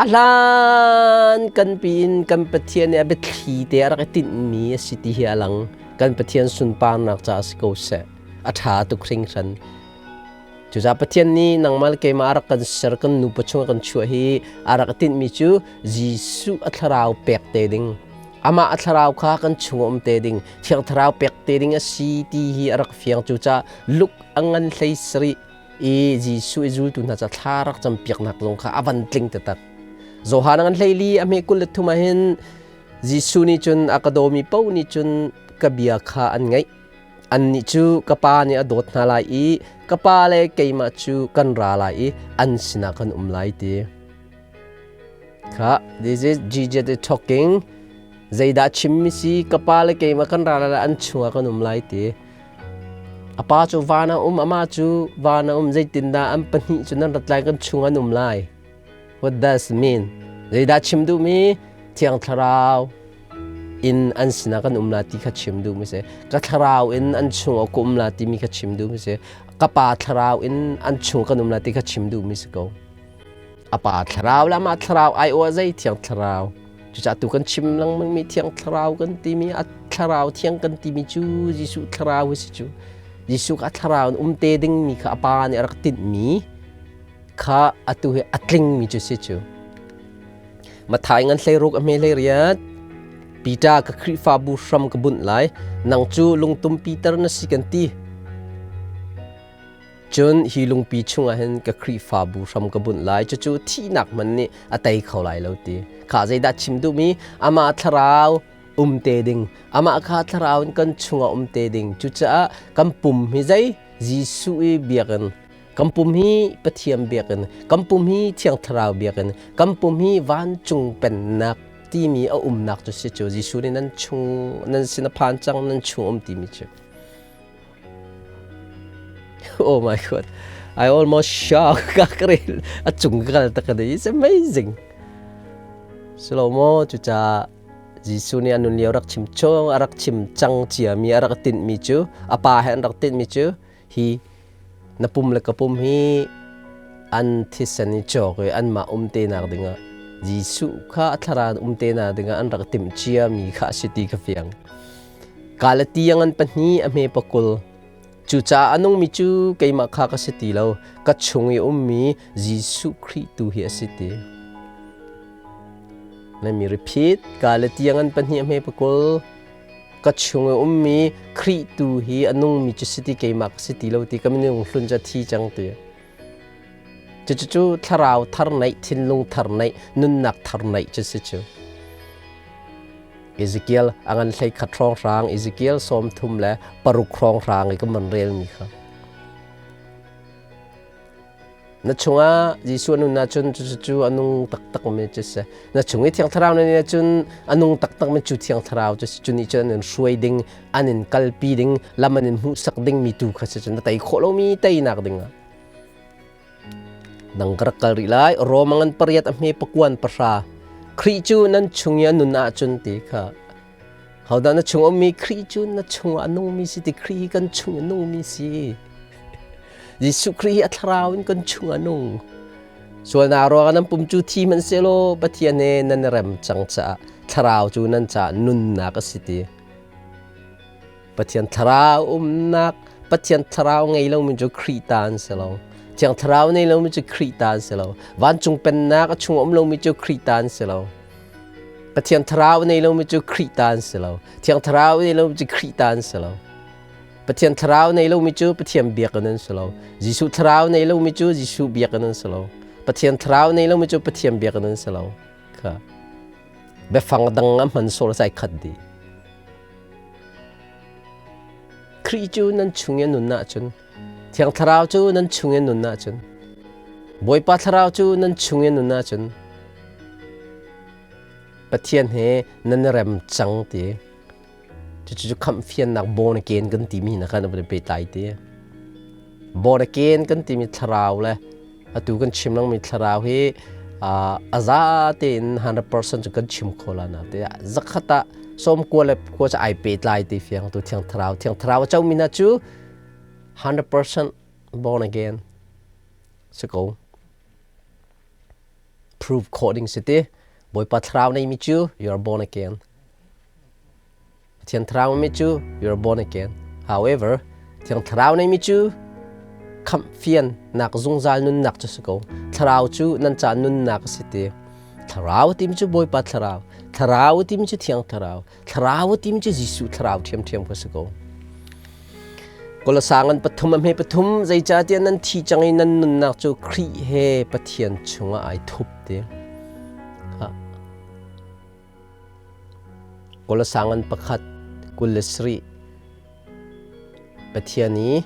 Speaker 1: a hlan kan piin kan Pathian nih a biathli te a rak i tinhmi a si ti hi a lang. Kan Pathian sunparnak caah si ko seh. A ṭha tuk hringhran. Cucaah Pathian nih nangmah le keimah a rak kan ser kan nupa chung a kan chuah hi a rak tinhmi cu Jesuh a thlarau pek te ding amah a thlarau kha kan chung um te ding Thiang Thlarau pek te ding a si ti hi a rak fiang. Cucaah Luke a ngan 17 i Jesuh i zultu hna ca thla rak campiaknak zong kha a van tling taktak. Johan a ngan 14 a hme 23 ah hin Jesuh nih cun a ka dawmi paoh nih cun ka bia kha an ngaih. Annih cu ka Pa nih a dawt hna lai i ka Pa le keimah cu kan ra lai i an sinah kan um lai ti. Kha, this is Jesus is talking. Zeidah chimmi si ka Pa le keimah kan ra lai an chungah kan um lai ti. A pa cu van a um, amah cu van a um, zeitindah an pahnih cu nan rat lai kan chung an um lai. What does mean? Zeidah chim duhmi? Thiang Thlarau in an sinah kan um la ti kha chim duhmi si. Ka thlarau in an chung a um la timi kha chim duhmi si. Ka pa thlarau in an chung kan um la ti kha chim duhmi si ko. A pa thlarau le amah thlarau ai aw zei Thiang Thlarau. Cucaah tu kan chim lengmang mi Thiang Thlarau kan timi a thlarau thiang kan timi cu Jesuh thlarau hi si cu. Jesuh kha a thlarau in um te dingmi kha a pa nih a rak tinhmi kha atu hi a tlingmi cu si cu. Mathai ngan 16 a hme 18 Peter ka Khrihfabu hram ka bunh lai nang cu lungtum Peter na si kan ti. Cun hi lungpi chungah hin ka Khrihfabu hram ka bunh lai cucu thihnak hmanh nih a tei kho lai lo ti. Kha zeidah chim duhmi amah thlarau um te ding amah kha thlarau in kan chungah um te ding cucaah kan pum hi zei Jesuh i biakinn Kan pum hi Pathian biakinn, kan pum hi Thiang Thlarau biakinn, kan pum hi vancung pennak timi a umnak cu si cu Jesuh nih nan chung nan sin a phan cang nan chung um timi cu. Oh my God. I almost shocked. Ka karel a cung ka kal tak It's amazing. Slomo cucaah Jesuh nih a nun lio rak chim chung a rak chim cang ciami a rak tinhmi cu a pa he an rak tinhmi cu hi na pum le ka pum hi an thisen i cawk i anmah um te nak dingah Jesuh kha a thlarau um te nak dingah an rak timh ciami kha a si ti ka fiang. Galati an pahnih a hme pakul. Cucaah a nungmi cu keimah kha ka si ti lo, ka chung i ummi Jesuh Khrih tu hi a si ti. Let me repeat. Galati an pahnih a hme pakul. Ka chung i ummi Khrih tu hi a nungmi cu si ti keimah ka si ti lo ti ka minung hlun cu a thi cang ti. Cucu thlarau thar neih, thinlung thar neih, nunnak thar neih cu si cu. Ezekiel a ngan 11 hrawnghrang, Ezekiel 36 hrawnghrang i ka man relmi kha. Na chungah Jesuh a nun ahcun cucu a nung taktakmi cu si. Na chung i Thiang Thlarau na nih ahcun a nung taktakmi cu Thiang Thlarau cu si. Cu nih cun an in hruai ding, an in kalpi ding, lam an in hmuhsak dingmi tu kha si cun na tei khawh lomi teinak dingah. Nang ka rak kal rih lai. Rome ngan pariat a hme pakuan pahra. Khrih cu nan chung i a nun ahcun ti kha. Hodah na chung ummi Khrih cu na chungah a nungmi si ti Khrih hi kan chung a nungmi si. Jesuh Khrih hi a thlarau in kan chung a nung. Sualnak ruangah nan pum cu thi hmanhsehlaw Pathian he nan i rem cang caah thlarau cu nan caah nunnak a si ti. Pathian thlarau umnak Pathian thlarau ngei lomi cu Khrih ta an si lo. Thiang thlarau nei lomi cu Khrih ta an si lo. Vancung pennak a chung um lomi cu Khrih ta an si lo. Pathian thlarau nei lomi cu Khrih ta an si lo. Thiang thlarau nei lomi cu Khrih ta an si lo. Pathian thlarau nei lomi cu Pathian biakinn an si lo. Jesuh thlarau nei lomi cu Jesuh biakinn an si lo. Pathian thlarau nei lomi cu Pathian biakinn an si lo. Kha. Biafang dang a hman sol sai khat dih. Khrih cu nan chung i a nun ahcun Thiang Thlarau cu nan chung i a nun ahcun Bawipa Thlarau cu nan chung i a nun ahcun Pathian he nan i rem cang ti. Cucu khamh fiannak born again kan timi hna khan a van i pehtlai ti. Born again kan timi thlarau le Atu kan chim langmi thlarau hi a za tein 100% cu kan chim kho la na te zakhat ah som kua le kua cu ai pehtlai ti fiang tu thiang thlarau thiang thlarau a comi na cu 100% born again si ko prove khawh ding si ti Bawipa thlarau neimi cu you are born again Thiang Thlarau mi cu you are born again. However, Thiang Thlarau neimi cu khamh fian nak zungzal nunnak cu si ko. Thlarau cu nan ca nunnak a si ti. Thlarau timi cu Bawipa Thlarau. Thlarau timi cu Thiang Thlarau. Thlarau timi cu Jesuh Thlarau ṭhiamṭhiam kha si ko. Kolosa ngan pathum a hme pathum zeicahtiah nan thi cang i nan nunnak cu Khrih he Pathian chungah ai thup ti. Kawlasangan pakhat 27 Pathian i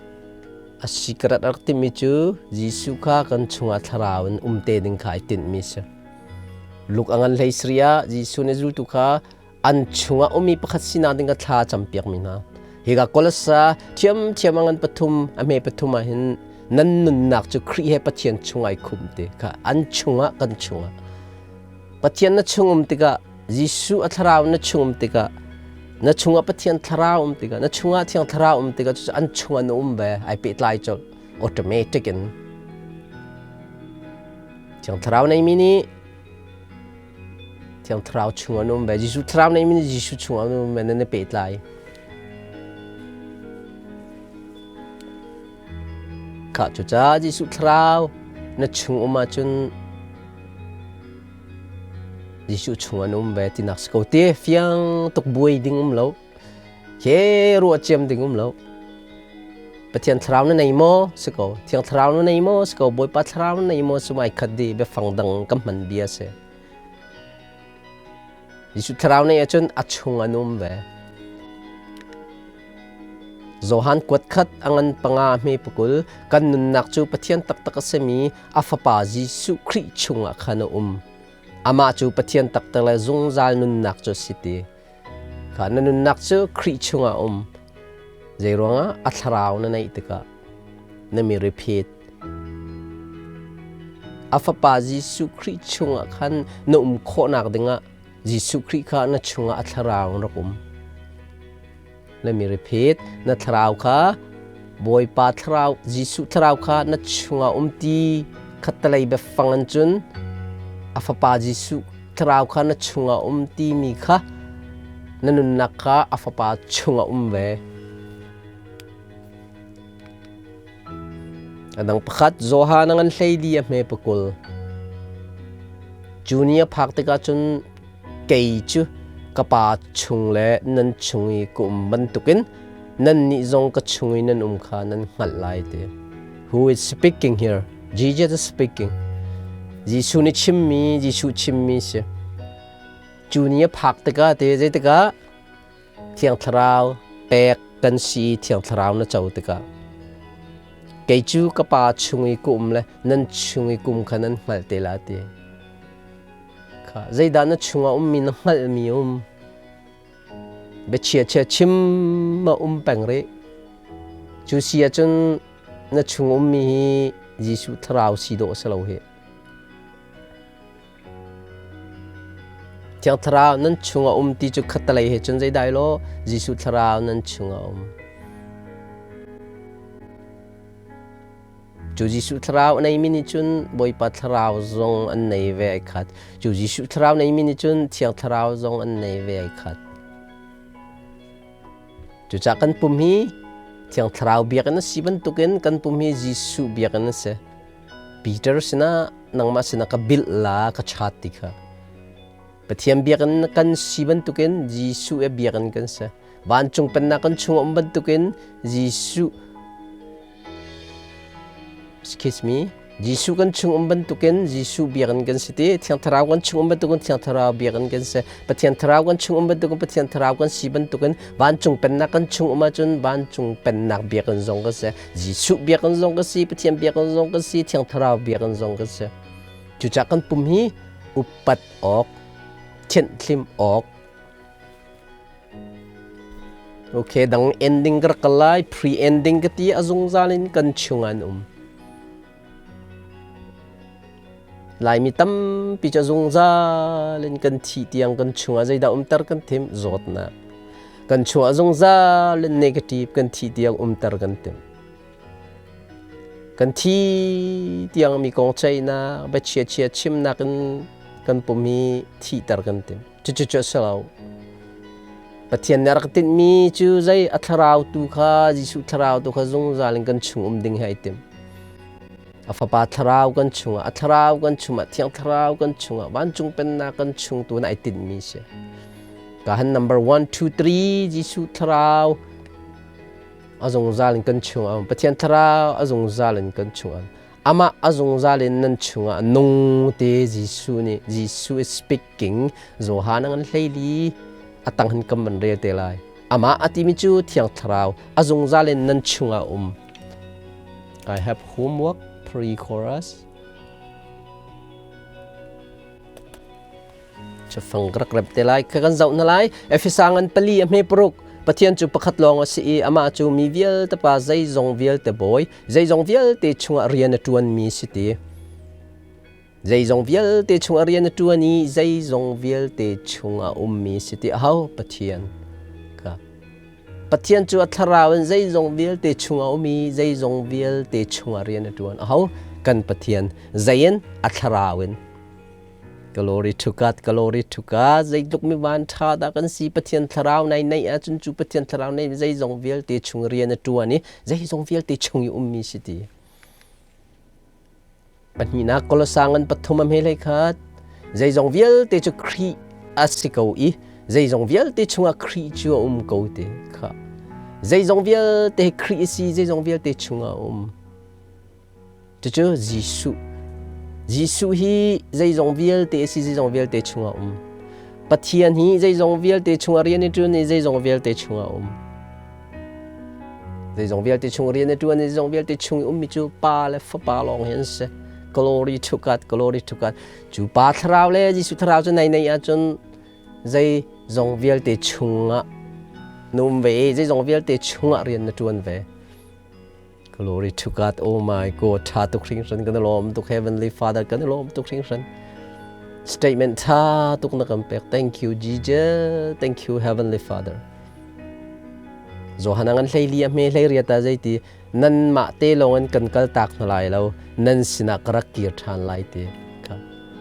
Speaker 1: a secret a rak timi cu Jesuh kha kan chungah thlarau in um te ding kha ai tinhmi a si. Luke a ngan hlei sarih ah Jesuh nih zultu kha an chungah ummi pakhat sinak ding kha thla a campiakmi hna. Hika Kolasa ṭhiamṭhiam a ngan pathum a hme pathum ah hin nan nunnak cu Khrih he Pathian chung ai khum ti kha an chungah kan chungah Pathian na chung um tikah Jesuh a thlarau na chung um tikah na chungah Pathian thlarau um tikah na chungah Thiang Thlarau um tikah cucu an chungah na um ve ai pehtlai colh automatic in Thiang Thlarau neimi nih Thiang Thlarau chungah na um ve Jesuh Thlarau neimi nih Jesuh chungah na um ve nan i pehtlai Khah cucaah Jesuh Thlarau na chung um ahcun Jesuh chung an um ve tinak si ko te fiang tuk buai ding um lo he ruah ciam ding um lo Pathian thlarau na nei maw si ko Thiang thlarau na nei maw si ko Bawipa thlarau na nei maw sumai khat di biafang dang ka hman bia si Jesuh thlarau nei ahcun a chung an um ve Johan kuat khat a ngan panga hme pakul kan nunnak cu Pathian taktak a simi a fapa Jesuh Khrih chungah khan a um. Amah cu Pathian taktak le zungzal nunnak cu a si ti. Kha na nunnak cu Khrih chungah um. Zeiruangah a thlarau na neih tikah na mi repeat. A fapa Jesuh Khrih chungah khan na um khawhnak dingah Jesuh Khrih kha na chungah a thlarau in rak um. Na mi repeat, na thlarau kha Bawipa thlarau, Jesuh thlarau kha na chungah um ti khattalei biafang an cun a fapa Jesuh thlarau kha na chungah um timi kha na nunnak kha a fapa chungah um ve. A dang pakhat Johan a ngan hleili a hme pakul. Cu ni a phak tikah cun kei cu ka pa chung le nan chung i ka um bantukin nannih zong ka chung i nan um kha nan hngalh lai ti. Who is speaking here? Jesus is speaking. Jesuh nih chimmi, Jesuh chimmi si. Cu ni a phak tikah te zeitikah Thiang Thlarau pek kan si Thiang Thlarau na co tikah kei cu ka pa chung i ka um le nan chung i kum kha nan hngalh te la ti. Kha zeidah na chungah ummi na hngalhmi um biachia chia chim ma um peng rih cu si ahcun na chung ummi hi Jesuh thlarau si dawh si lo hi Thiang Thlarau nan chungah um ti cu khattalei he cun zeidai law Jesuh Thlarau nan chungah um. Cu Jesuh Thlarau a neimi nih cun Bawipa Thlarau zong an nei ve ai khat. Cu Jesuh Thlarau neimi nih cun Thiang Thlarau zong an nei ve ai khat. Cucaah kan pum hi Thiang Thlarau biakinn a si bantukin kan pum hi Jesuh biakinn a si. Peter sinah nangmah sinah ka bilh la ka chat ti kha. Pathian biakinn kan si bantukin Jesuh e biakinn kan si. Vancung pennak kan chung um bantukin Jesuh Excuse me. Jesuh kan chung um bantukin Jesuh biakinn kan si ti. Thiang Thlarau kan chung um bantukin Thiang Thlarau biakinn kan si. Pathian Thlarau kan chung um bantukin Pathian Thlarau kan si bantukin vancung pennak kan chung um ahcun vancung pennak biakinn zong kan si. Jesuh biakinn zong kan si, Pathian biakinn zong kan si, Thiang Thlarau biakinn zong kan si. Cucaah kan pum hi upat awk, thianhthlim awk, Okay, dang ending ka rak kal lai. Pre-ending ka ti a zungzal in kan chung an um. Laimi tampi cu zungzal in kan thih tiang kan chungah zeidah umter kan thim? Zawtnak. Kan chungah zungzal in negative kan thih tiang umter kan tim. Kan thi tiang mi kong ceihnak, biachia chia chimnak in kan pum hi thihter kan tim. Cucu cu a si lo. Pathian nih a rak tinhmi cu zei a thlarau tu kha Jesuh thlarau tu kha zungzal in kan chung um ding hi ai tim. A fapa thlarau kan chungah, a thlarau kan chungah, thiang thlarau kan chungah, vancung pennak kan chung tu na ai tinhmi si. Ka han number 1 2 3 Jesuh thlarau a zungzal in kan chungah um. Pathian thlarau a zungzal in kan chungah um. Amah a zungzal in nan chungah nung te Jesuh nih Jesuh is speaking Johan an hleili a tang hin kam man rel te lai. Amah a timi cu Thiang Thlarau a zungzal in nan chungah um. I have homework pre-chorus. Cafang rak rep te lai ka kan zoh na lai. Efesa ngan pali a hme paruk. Pathian cu pakhat lawng a si i amah cu mi vialte pa zeizong vialte bawi, zeizong vialte chungah rian a ṭuanmi si ti. Zeizong vialte chungah rian a ṭuan i zeizong vialte chungah ummi si ti aho Pathian ka. Pathian cu a thlarau in zeizong vialte chungah um i zeizong vialte chungah rian a ṭuan. Aho kan Pathian zei in a thlarau in. Glory to God, glory to God. Zeitluk mi van ṭha dah kan si. Pathian thlarau nai neih ahcun cu Pathian thlarau nei zeizong vialte chung rian a ṭuan i zeizong vialte chung i ummi si ti. Pahnihnak Kolosa ngan pathum a hme hlei khat. Zeizong vialte cu Khrih a si ko i zeizong vialte chungah Khrih cu a um ko ti kha. Zeizong vialte Khrih a si, zeizong vialte chungah a um. Cucu Jesuh. Jesuh hi zeizong vialte a si, zeizong vialte chungah um. Pathian hi zeizong vialte chungah rian i ṭuan i zeizong vialte chungah um. Zeizong vialte chung rian i ṭuan i zeizong vialte chung i ummi cu Pa le Fapa lawng hi an si. Glory to God, glory to God. Cu Pa thlarau le Jesuh thlarau cu nai nei ahcun zeizong vialte chungah na um ve i zeizong vialte chungah rian na ṭuan ve. Glory to God. Oh my God. Tha tuk hringhran kan lawm tuk Heavenly Father kan lawm tuk hringhran. Statement tha tuk na kan pek. Thank you Jesus. Thank you Heavenly Father. Johan ngan hlei li a hme hlei riat a zeiti nan mah te lawng in kan kal tak hna lai lo nan sinah ka rak kir ṭhan lai ti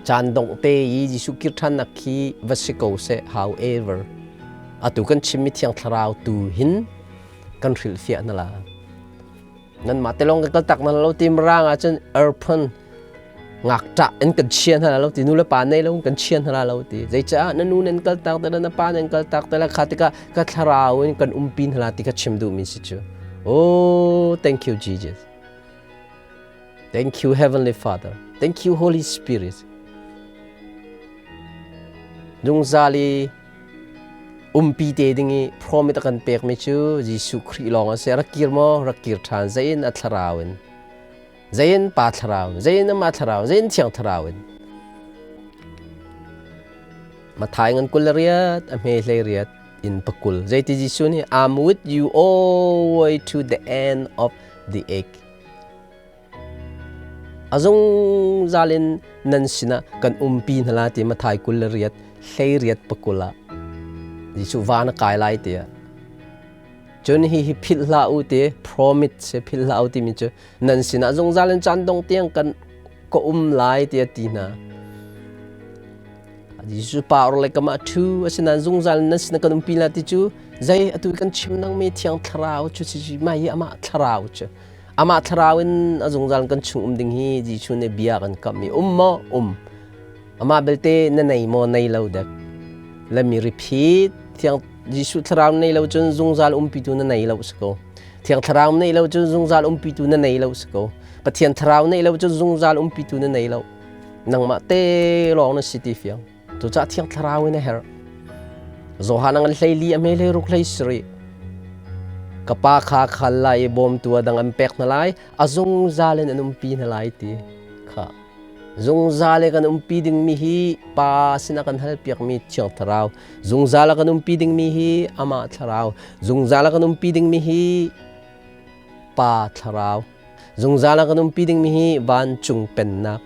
Speaker 1: caan dongh te i Jesuh kir ṭhan nak khi va si ko seh however atu kan chimmi thiang thlarau tu hin kan hrilhfiah hna la nanmah te lawng kan kal tak hna lo ti mirang ahcun airplane ngakṭah in kan chia hna lo ti nu le pa nei lo kan chia hna lo ti zeicah na nu nan kal tak te la na pa nan kal tak te la kha tikah ka thlarau in kan umpi hna la ti ka chim duhmi si cu oh thank you Jesus thank you heavenly father thank you holy spirit zungzal i Umpi te ding i promise a kan pekmi cu Jesuh Khrih lawng a si. Rak kir maw? Rak kir ṭhan. Zei in a thlarau in. Zei in Pa thlarau in. Zei in Amah thlarau in. Zei in Thiang thlarau in. Mathai ngan 20 riat, a hme hlei riat in pakul. Zeiti Jesuh nih, I'm with you all way to the end of the age. A zungzal in nan sinah kan umpi hna lai ti Mathai 28 hleiriat pakul ah Jesuh van a kai lai tiah. Cun hi hi philh hlah u ti promise se philh hlah u timi cu nan sinah zungzal in caan dong tiang kan ka um lai tiah ti hna. Jesuh pa or le kamah thu asinain zungzal in nan sinah kan umpi lai ti cu zei atu kan chim nangmi thiang thlarau cu si mai hi amah thlarau cu Amah thlarau in a zungzal kan chung um ding hi Jesuh nih bia kan kamh i um maw? Um. Amah belte na nei maw? Nei lo dek. Let me repeat. Thiang Jesuh thlarau nei lo cun zungzal umpitu na nei lo si ko. Thiang thlarau nei lo cun zungzal umpitu na nei lo si ko. Pathian thlarau nei lo cun zungzal umpitu na nei lo. Nangmah te lawng na si ti fiang. Cucaah Thiang Thlarau in a herh. Johan an hlei li a hme hlei ruk hlei sarih. Ka pa kha khal lai i bawmtu a dang an pek hna lai, a zungzal in an umpi hna lai ti kha. Zungzal i kan umpi dingmi hi Pa sinah kan halpiakmi Thiang Thlarau. Zungzal a kan umpi dingmi hi Amah Thlarau. Zungzal a kan umpi dingmi hi Pa Thlarau. Zungzal a kan umpi dingmi hi vancung pennak.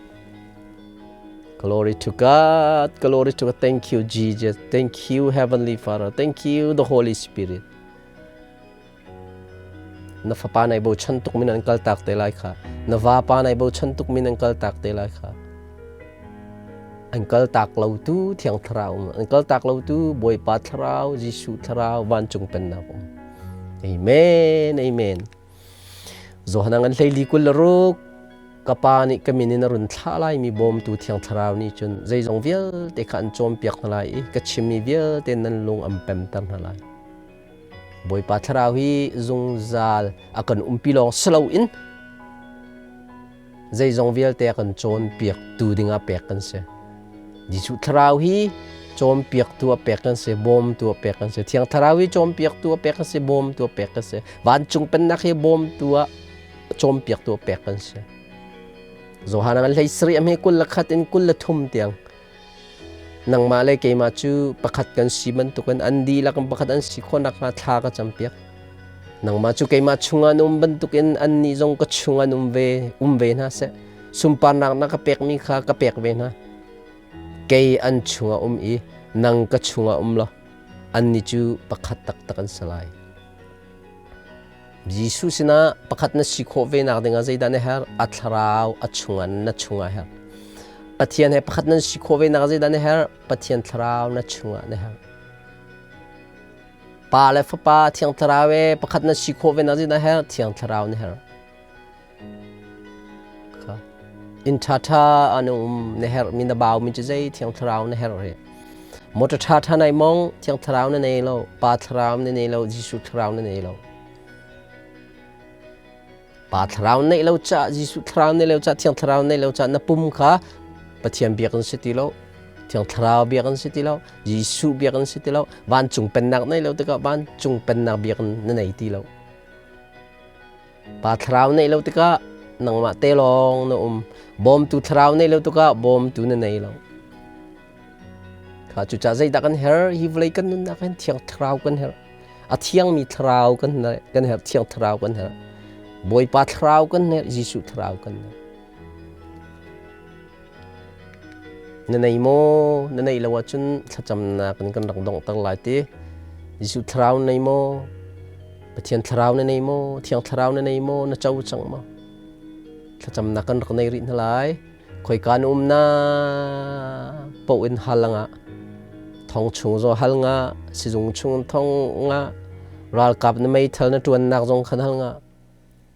Speaker 1: Glory to God, glory to God. Thank you, Jesus. Thank you, Heavenly Father. Thank you, the Holy Spirit. Na fapa nai bochan tuk min an kal tak te lai kha. Na vapa nai bochan tuk min an kal tak te lai kha. An kal tak lo tu Thiang Thlarau um. An kal tak lo tu Bawipa Thlarau, Jesuh Thlarau, vancung pennak um. Amen, amen. Johan an hlei li kul le ruk ka pa nih ka min in a run thlah laimi bawmtu Thiang Thlarau nih cun zeizong vialte kha an cawnpiak hna lai i ka chimmi vialte nan lung an pemter hna lai. Bawipa Thlarau hi zungzal a kan umpi lawng si loin zeizong vialte a kan cawnpiaktu dingah pek kan si. Jesuh Thlarau hi cawnpiaktu a pek kan si, bawmtu a pek kan si. Thiang Thlarau hi cawnpiaktu a pek kan si, bawmtu a pek kan si. Vancung pennak hi bawmtu ah cawnpiaktu a pek kan si. Johan an hlei sarih a hme 21 in 23 tiang nangmah le keimah cu pakhat kan si bantukin an dihlak in pakhat an si khawh nakhnga thla ka campiak. Nangmah cu keimah chungah na um bantukin annih zong ka chungah an um ve, um ve hna seh. Sunparnak na ka pekmi kha ka pek ve hna. Kei an chungah um i nang ka chungah um law annih cu pakhat taktak an si lai. Jesuh sinah pakhat na si khawh ve nak dingah zeidah na herh? A thlarau a chungah na chungah herh. Pathian he pakhat nan si khawh ve nak zeidah na herh? Pathian thlarau na chungah na herh. Pa le Fapa Thiang Thlarau e pakhat na si khawh ve nak zeidah na herh? Thiang Thlarau na herh. Kha. Inn ṭhaṭha an um na herh mi na bau mi cu zei Thiang Thlarau na herh rih. Motor ṭhaṭha nai mong Thiang Thlarau na nei lo, Pa Thlarau na nei lo, Jesuh Thlarau na nei lo. Pa Thlarau neih lo ca, Jesuh Thlarau neih lo ca, Thiang Thlarau neih lo ca na pum kha Pathian biak an si ti lo. Thiang Thlarau biak an si ti lo. Jesuh biak an si ti lo. Vancung pennak nei lo tikah vancung pennak biak na nei ti lo. Pa thlarau neih lo tikah nangmah te lawng na um. Bawmtu thlarau neih lo tikah bawmtu na nei lo. Kha cucaah zeidah kan herh? Hi vawlei kan nunnak hin thiang thlarau kan herh. A thiangmi thlarau kan kan herh, thiang thlarau kan herh. Bawipa thlarau kan herh, Jesuh thlarau kan herh. Na nei maw? Na neih lo ahcun thlacamnak in kan rak donghter lai ti. Jesuh thlarau na nei maw? Pathian thlarau na nei maw? Thiang thlarau na nei maw? Na co cang maw? Thlacamnak kan rak nei rih hna lai. Khoika na um na paoh in hal nga. Thong chung zo hal nga, sizung chung thong nga, ralkap na meithal na ṭuannak zong khan hal nga,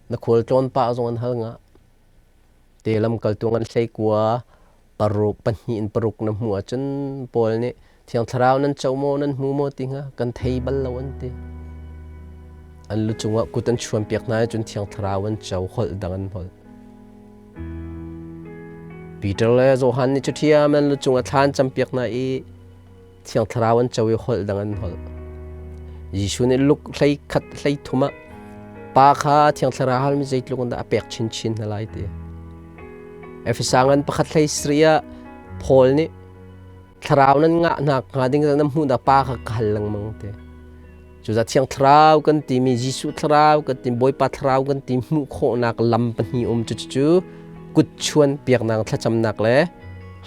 Speaker 1: na khualtlawn pah zong an hal nga. Te lamkaltu ngan hleikua paruk pahnih in paruk na hmuh ahcun Paul nih Thiang Thlarau nan co maw nan hmu maw ti hnga kan thei bal lo an ti. An lu cungah kut an chuanpiak hna ahcun Thiang Thlarau an co holh dang an holh. Peter le Johan nih cuṭhiam an lu cungah thla an campiak hna i Thiang Thlarau an co i holh dang an holh. Jesuh nih luk hlei khat hlei thum ah pa kha Thiang Thlarau halmi zeitluk in dah a pek chinchin hna lai ti. Efesa ngan pakhat hlei sri ah Paul nih Thlarau nan ngah hna hnga ding nan hmuh dah pa kha ka hal lengmang ti. Cucaah Thiang Thlarau kan timi Jesuh Thlarau kan ti Bawipa Thlarau kan ti hmuh khawhnak lam pahnih um cu cu kut chuan piaknak thlacamnak le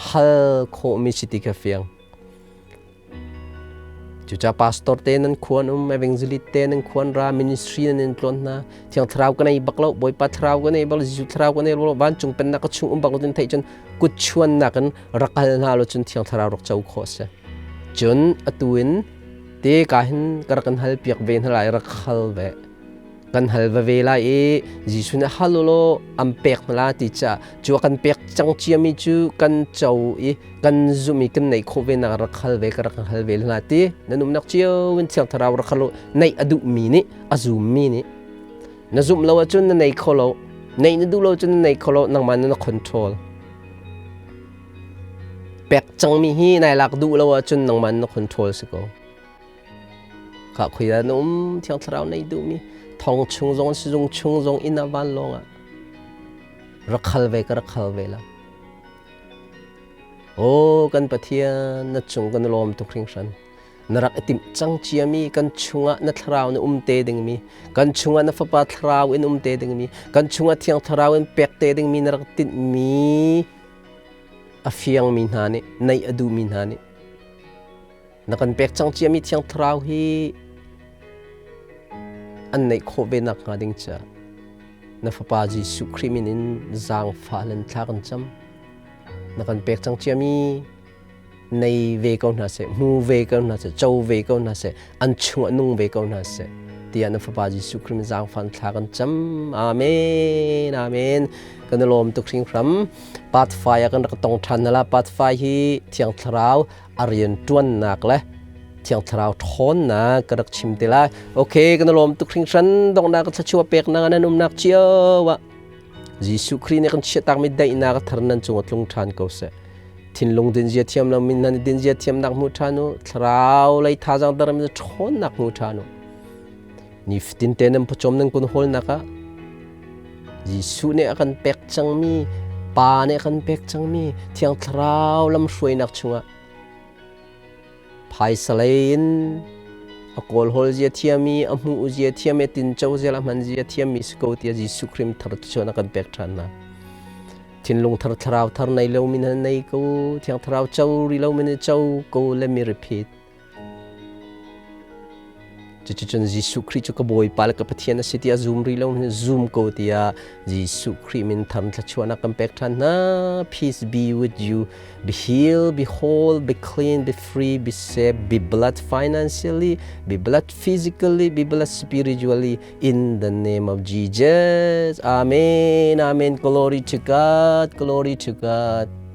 Speaker 1: hal khawhmi si ti kha fiang. Cucaah pastor te nan khuan um, evangelist te nan khuan ra, ministry nan in tlawn hna. Thiang Thlarau ka nei bak lo, Bawipa Thlarau ka nei bak lo, Jesuh Thlarau ka nei bak lo, vancung pennak ka chung um bak lo tin theih cun kut chuannak in rak hal hna lo cun Thiang Thlarau rak co khawh a si. Cun atu in te ka hin ka rak in hal piak ve hna lai, rak hal ve. Kan hal va ve lai i Jesuh nih hal u law an pek hna la ti caah cu a kan pek cang ciami cu kan co i kan zumh i kan neih khawh ve nak rak hal ve ka rak hal ve hna ti nan umnak cio in Thiang Thlarau rak hal u neih a duhmi nih a zummi nih na zumh lo ahcun na nei kho lo neih na duh lo cun na nei kho lo nangmah na control pek cangmi hi nai lak duh lo ahcun nangmah na control si ko Ka khoi na um Thiang Thlarau nei duhmi thong chung zong sizung chung zong inn ah vanlawng ah rak hal ve ka rak hal ve la. O kan Pathian na cung kan lawm tuk hringhran. Na rak i timh cang ciami kan chungah na thlarau na um te dingmi kan chungah na fapa thlarau in um te dingmi kan chungah thiang thlarau in pek te dingmi na rak tinhmi A fiangmi hna nih, neih a duhmi hna nih na kan pek cang ciami Thiang Thlarau hi an neih khawh ve nak hnga ding caah na Fapa Jesuh Khrih min in zaangfah len thla kan cam. Na kan pek cang ciami nei ve ko hna seh, hmu ve ko hna seh, co ve ko hna seh, an chungah nung ve ko hna seh tiah na Fapa Jesuh Khrih min zaangfah thla kan cam. Amen. Amen. Kan i lawm tuk hringhram. Part 5 ah kan rak tong ṭhan na la. Part 5 hi Thiang Thlarau a rian ṭuannak le Thiang Thlarau ṭhawnnak ka rak chim te lai. Okay, kan i lawm tuk hringhran. Donghnak thluachuah peknak nan umnak cio ah Jesuh Khrih nih kan chiahtakmi daihnak a thar nan cung a tlung ṭhan ko seh. Thinlung dinzia thiam lo min nan dinzia thiamnak hmu ṭhan u. Thlarau lei thazaang daram in ṭhawnnak hmu ṭhan u. Nifatin te nan pawcawm nan kun hawlnak ah Jesuh nih a kan pek cangmi, Pa nih a kan pek cangmi Thiang Thlarau lamhruainak chungah Phaisa lei in a kawlhawl zia thiam i a hmuh zia thiam i tinco zia le a hman zia thiammi si ko tiah Jesuh Khrih thar cun a kan pek ṭhan hna. Thinlung thar thlarau thar nei lomi na nei ko, Thiang Thlarau co ri lomi na co ko, let me repeat. Cuticun Jesuh Khrih cu ka Bawipa le ka Pathian a si tiah zum rih lo zum ko tiah Jesuh Khrih min thar thluachuahnak kan pek ṭhan hna. Peace be with you. Be healed, be whole, be clean, be free, be safe, be blessed financially, be blessed physically, be blessed spiritually in the name of Jesus. Amen. Amen. Glory to God. Glory to God.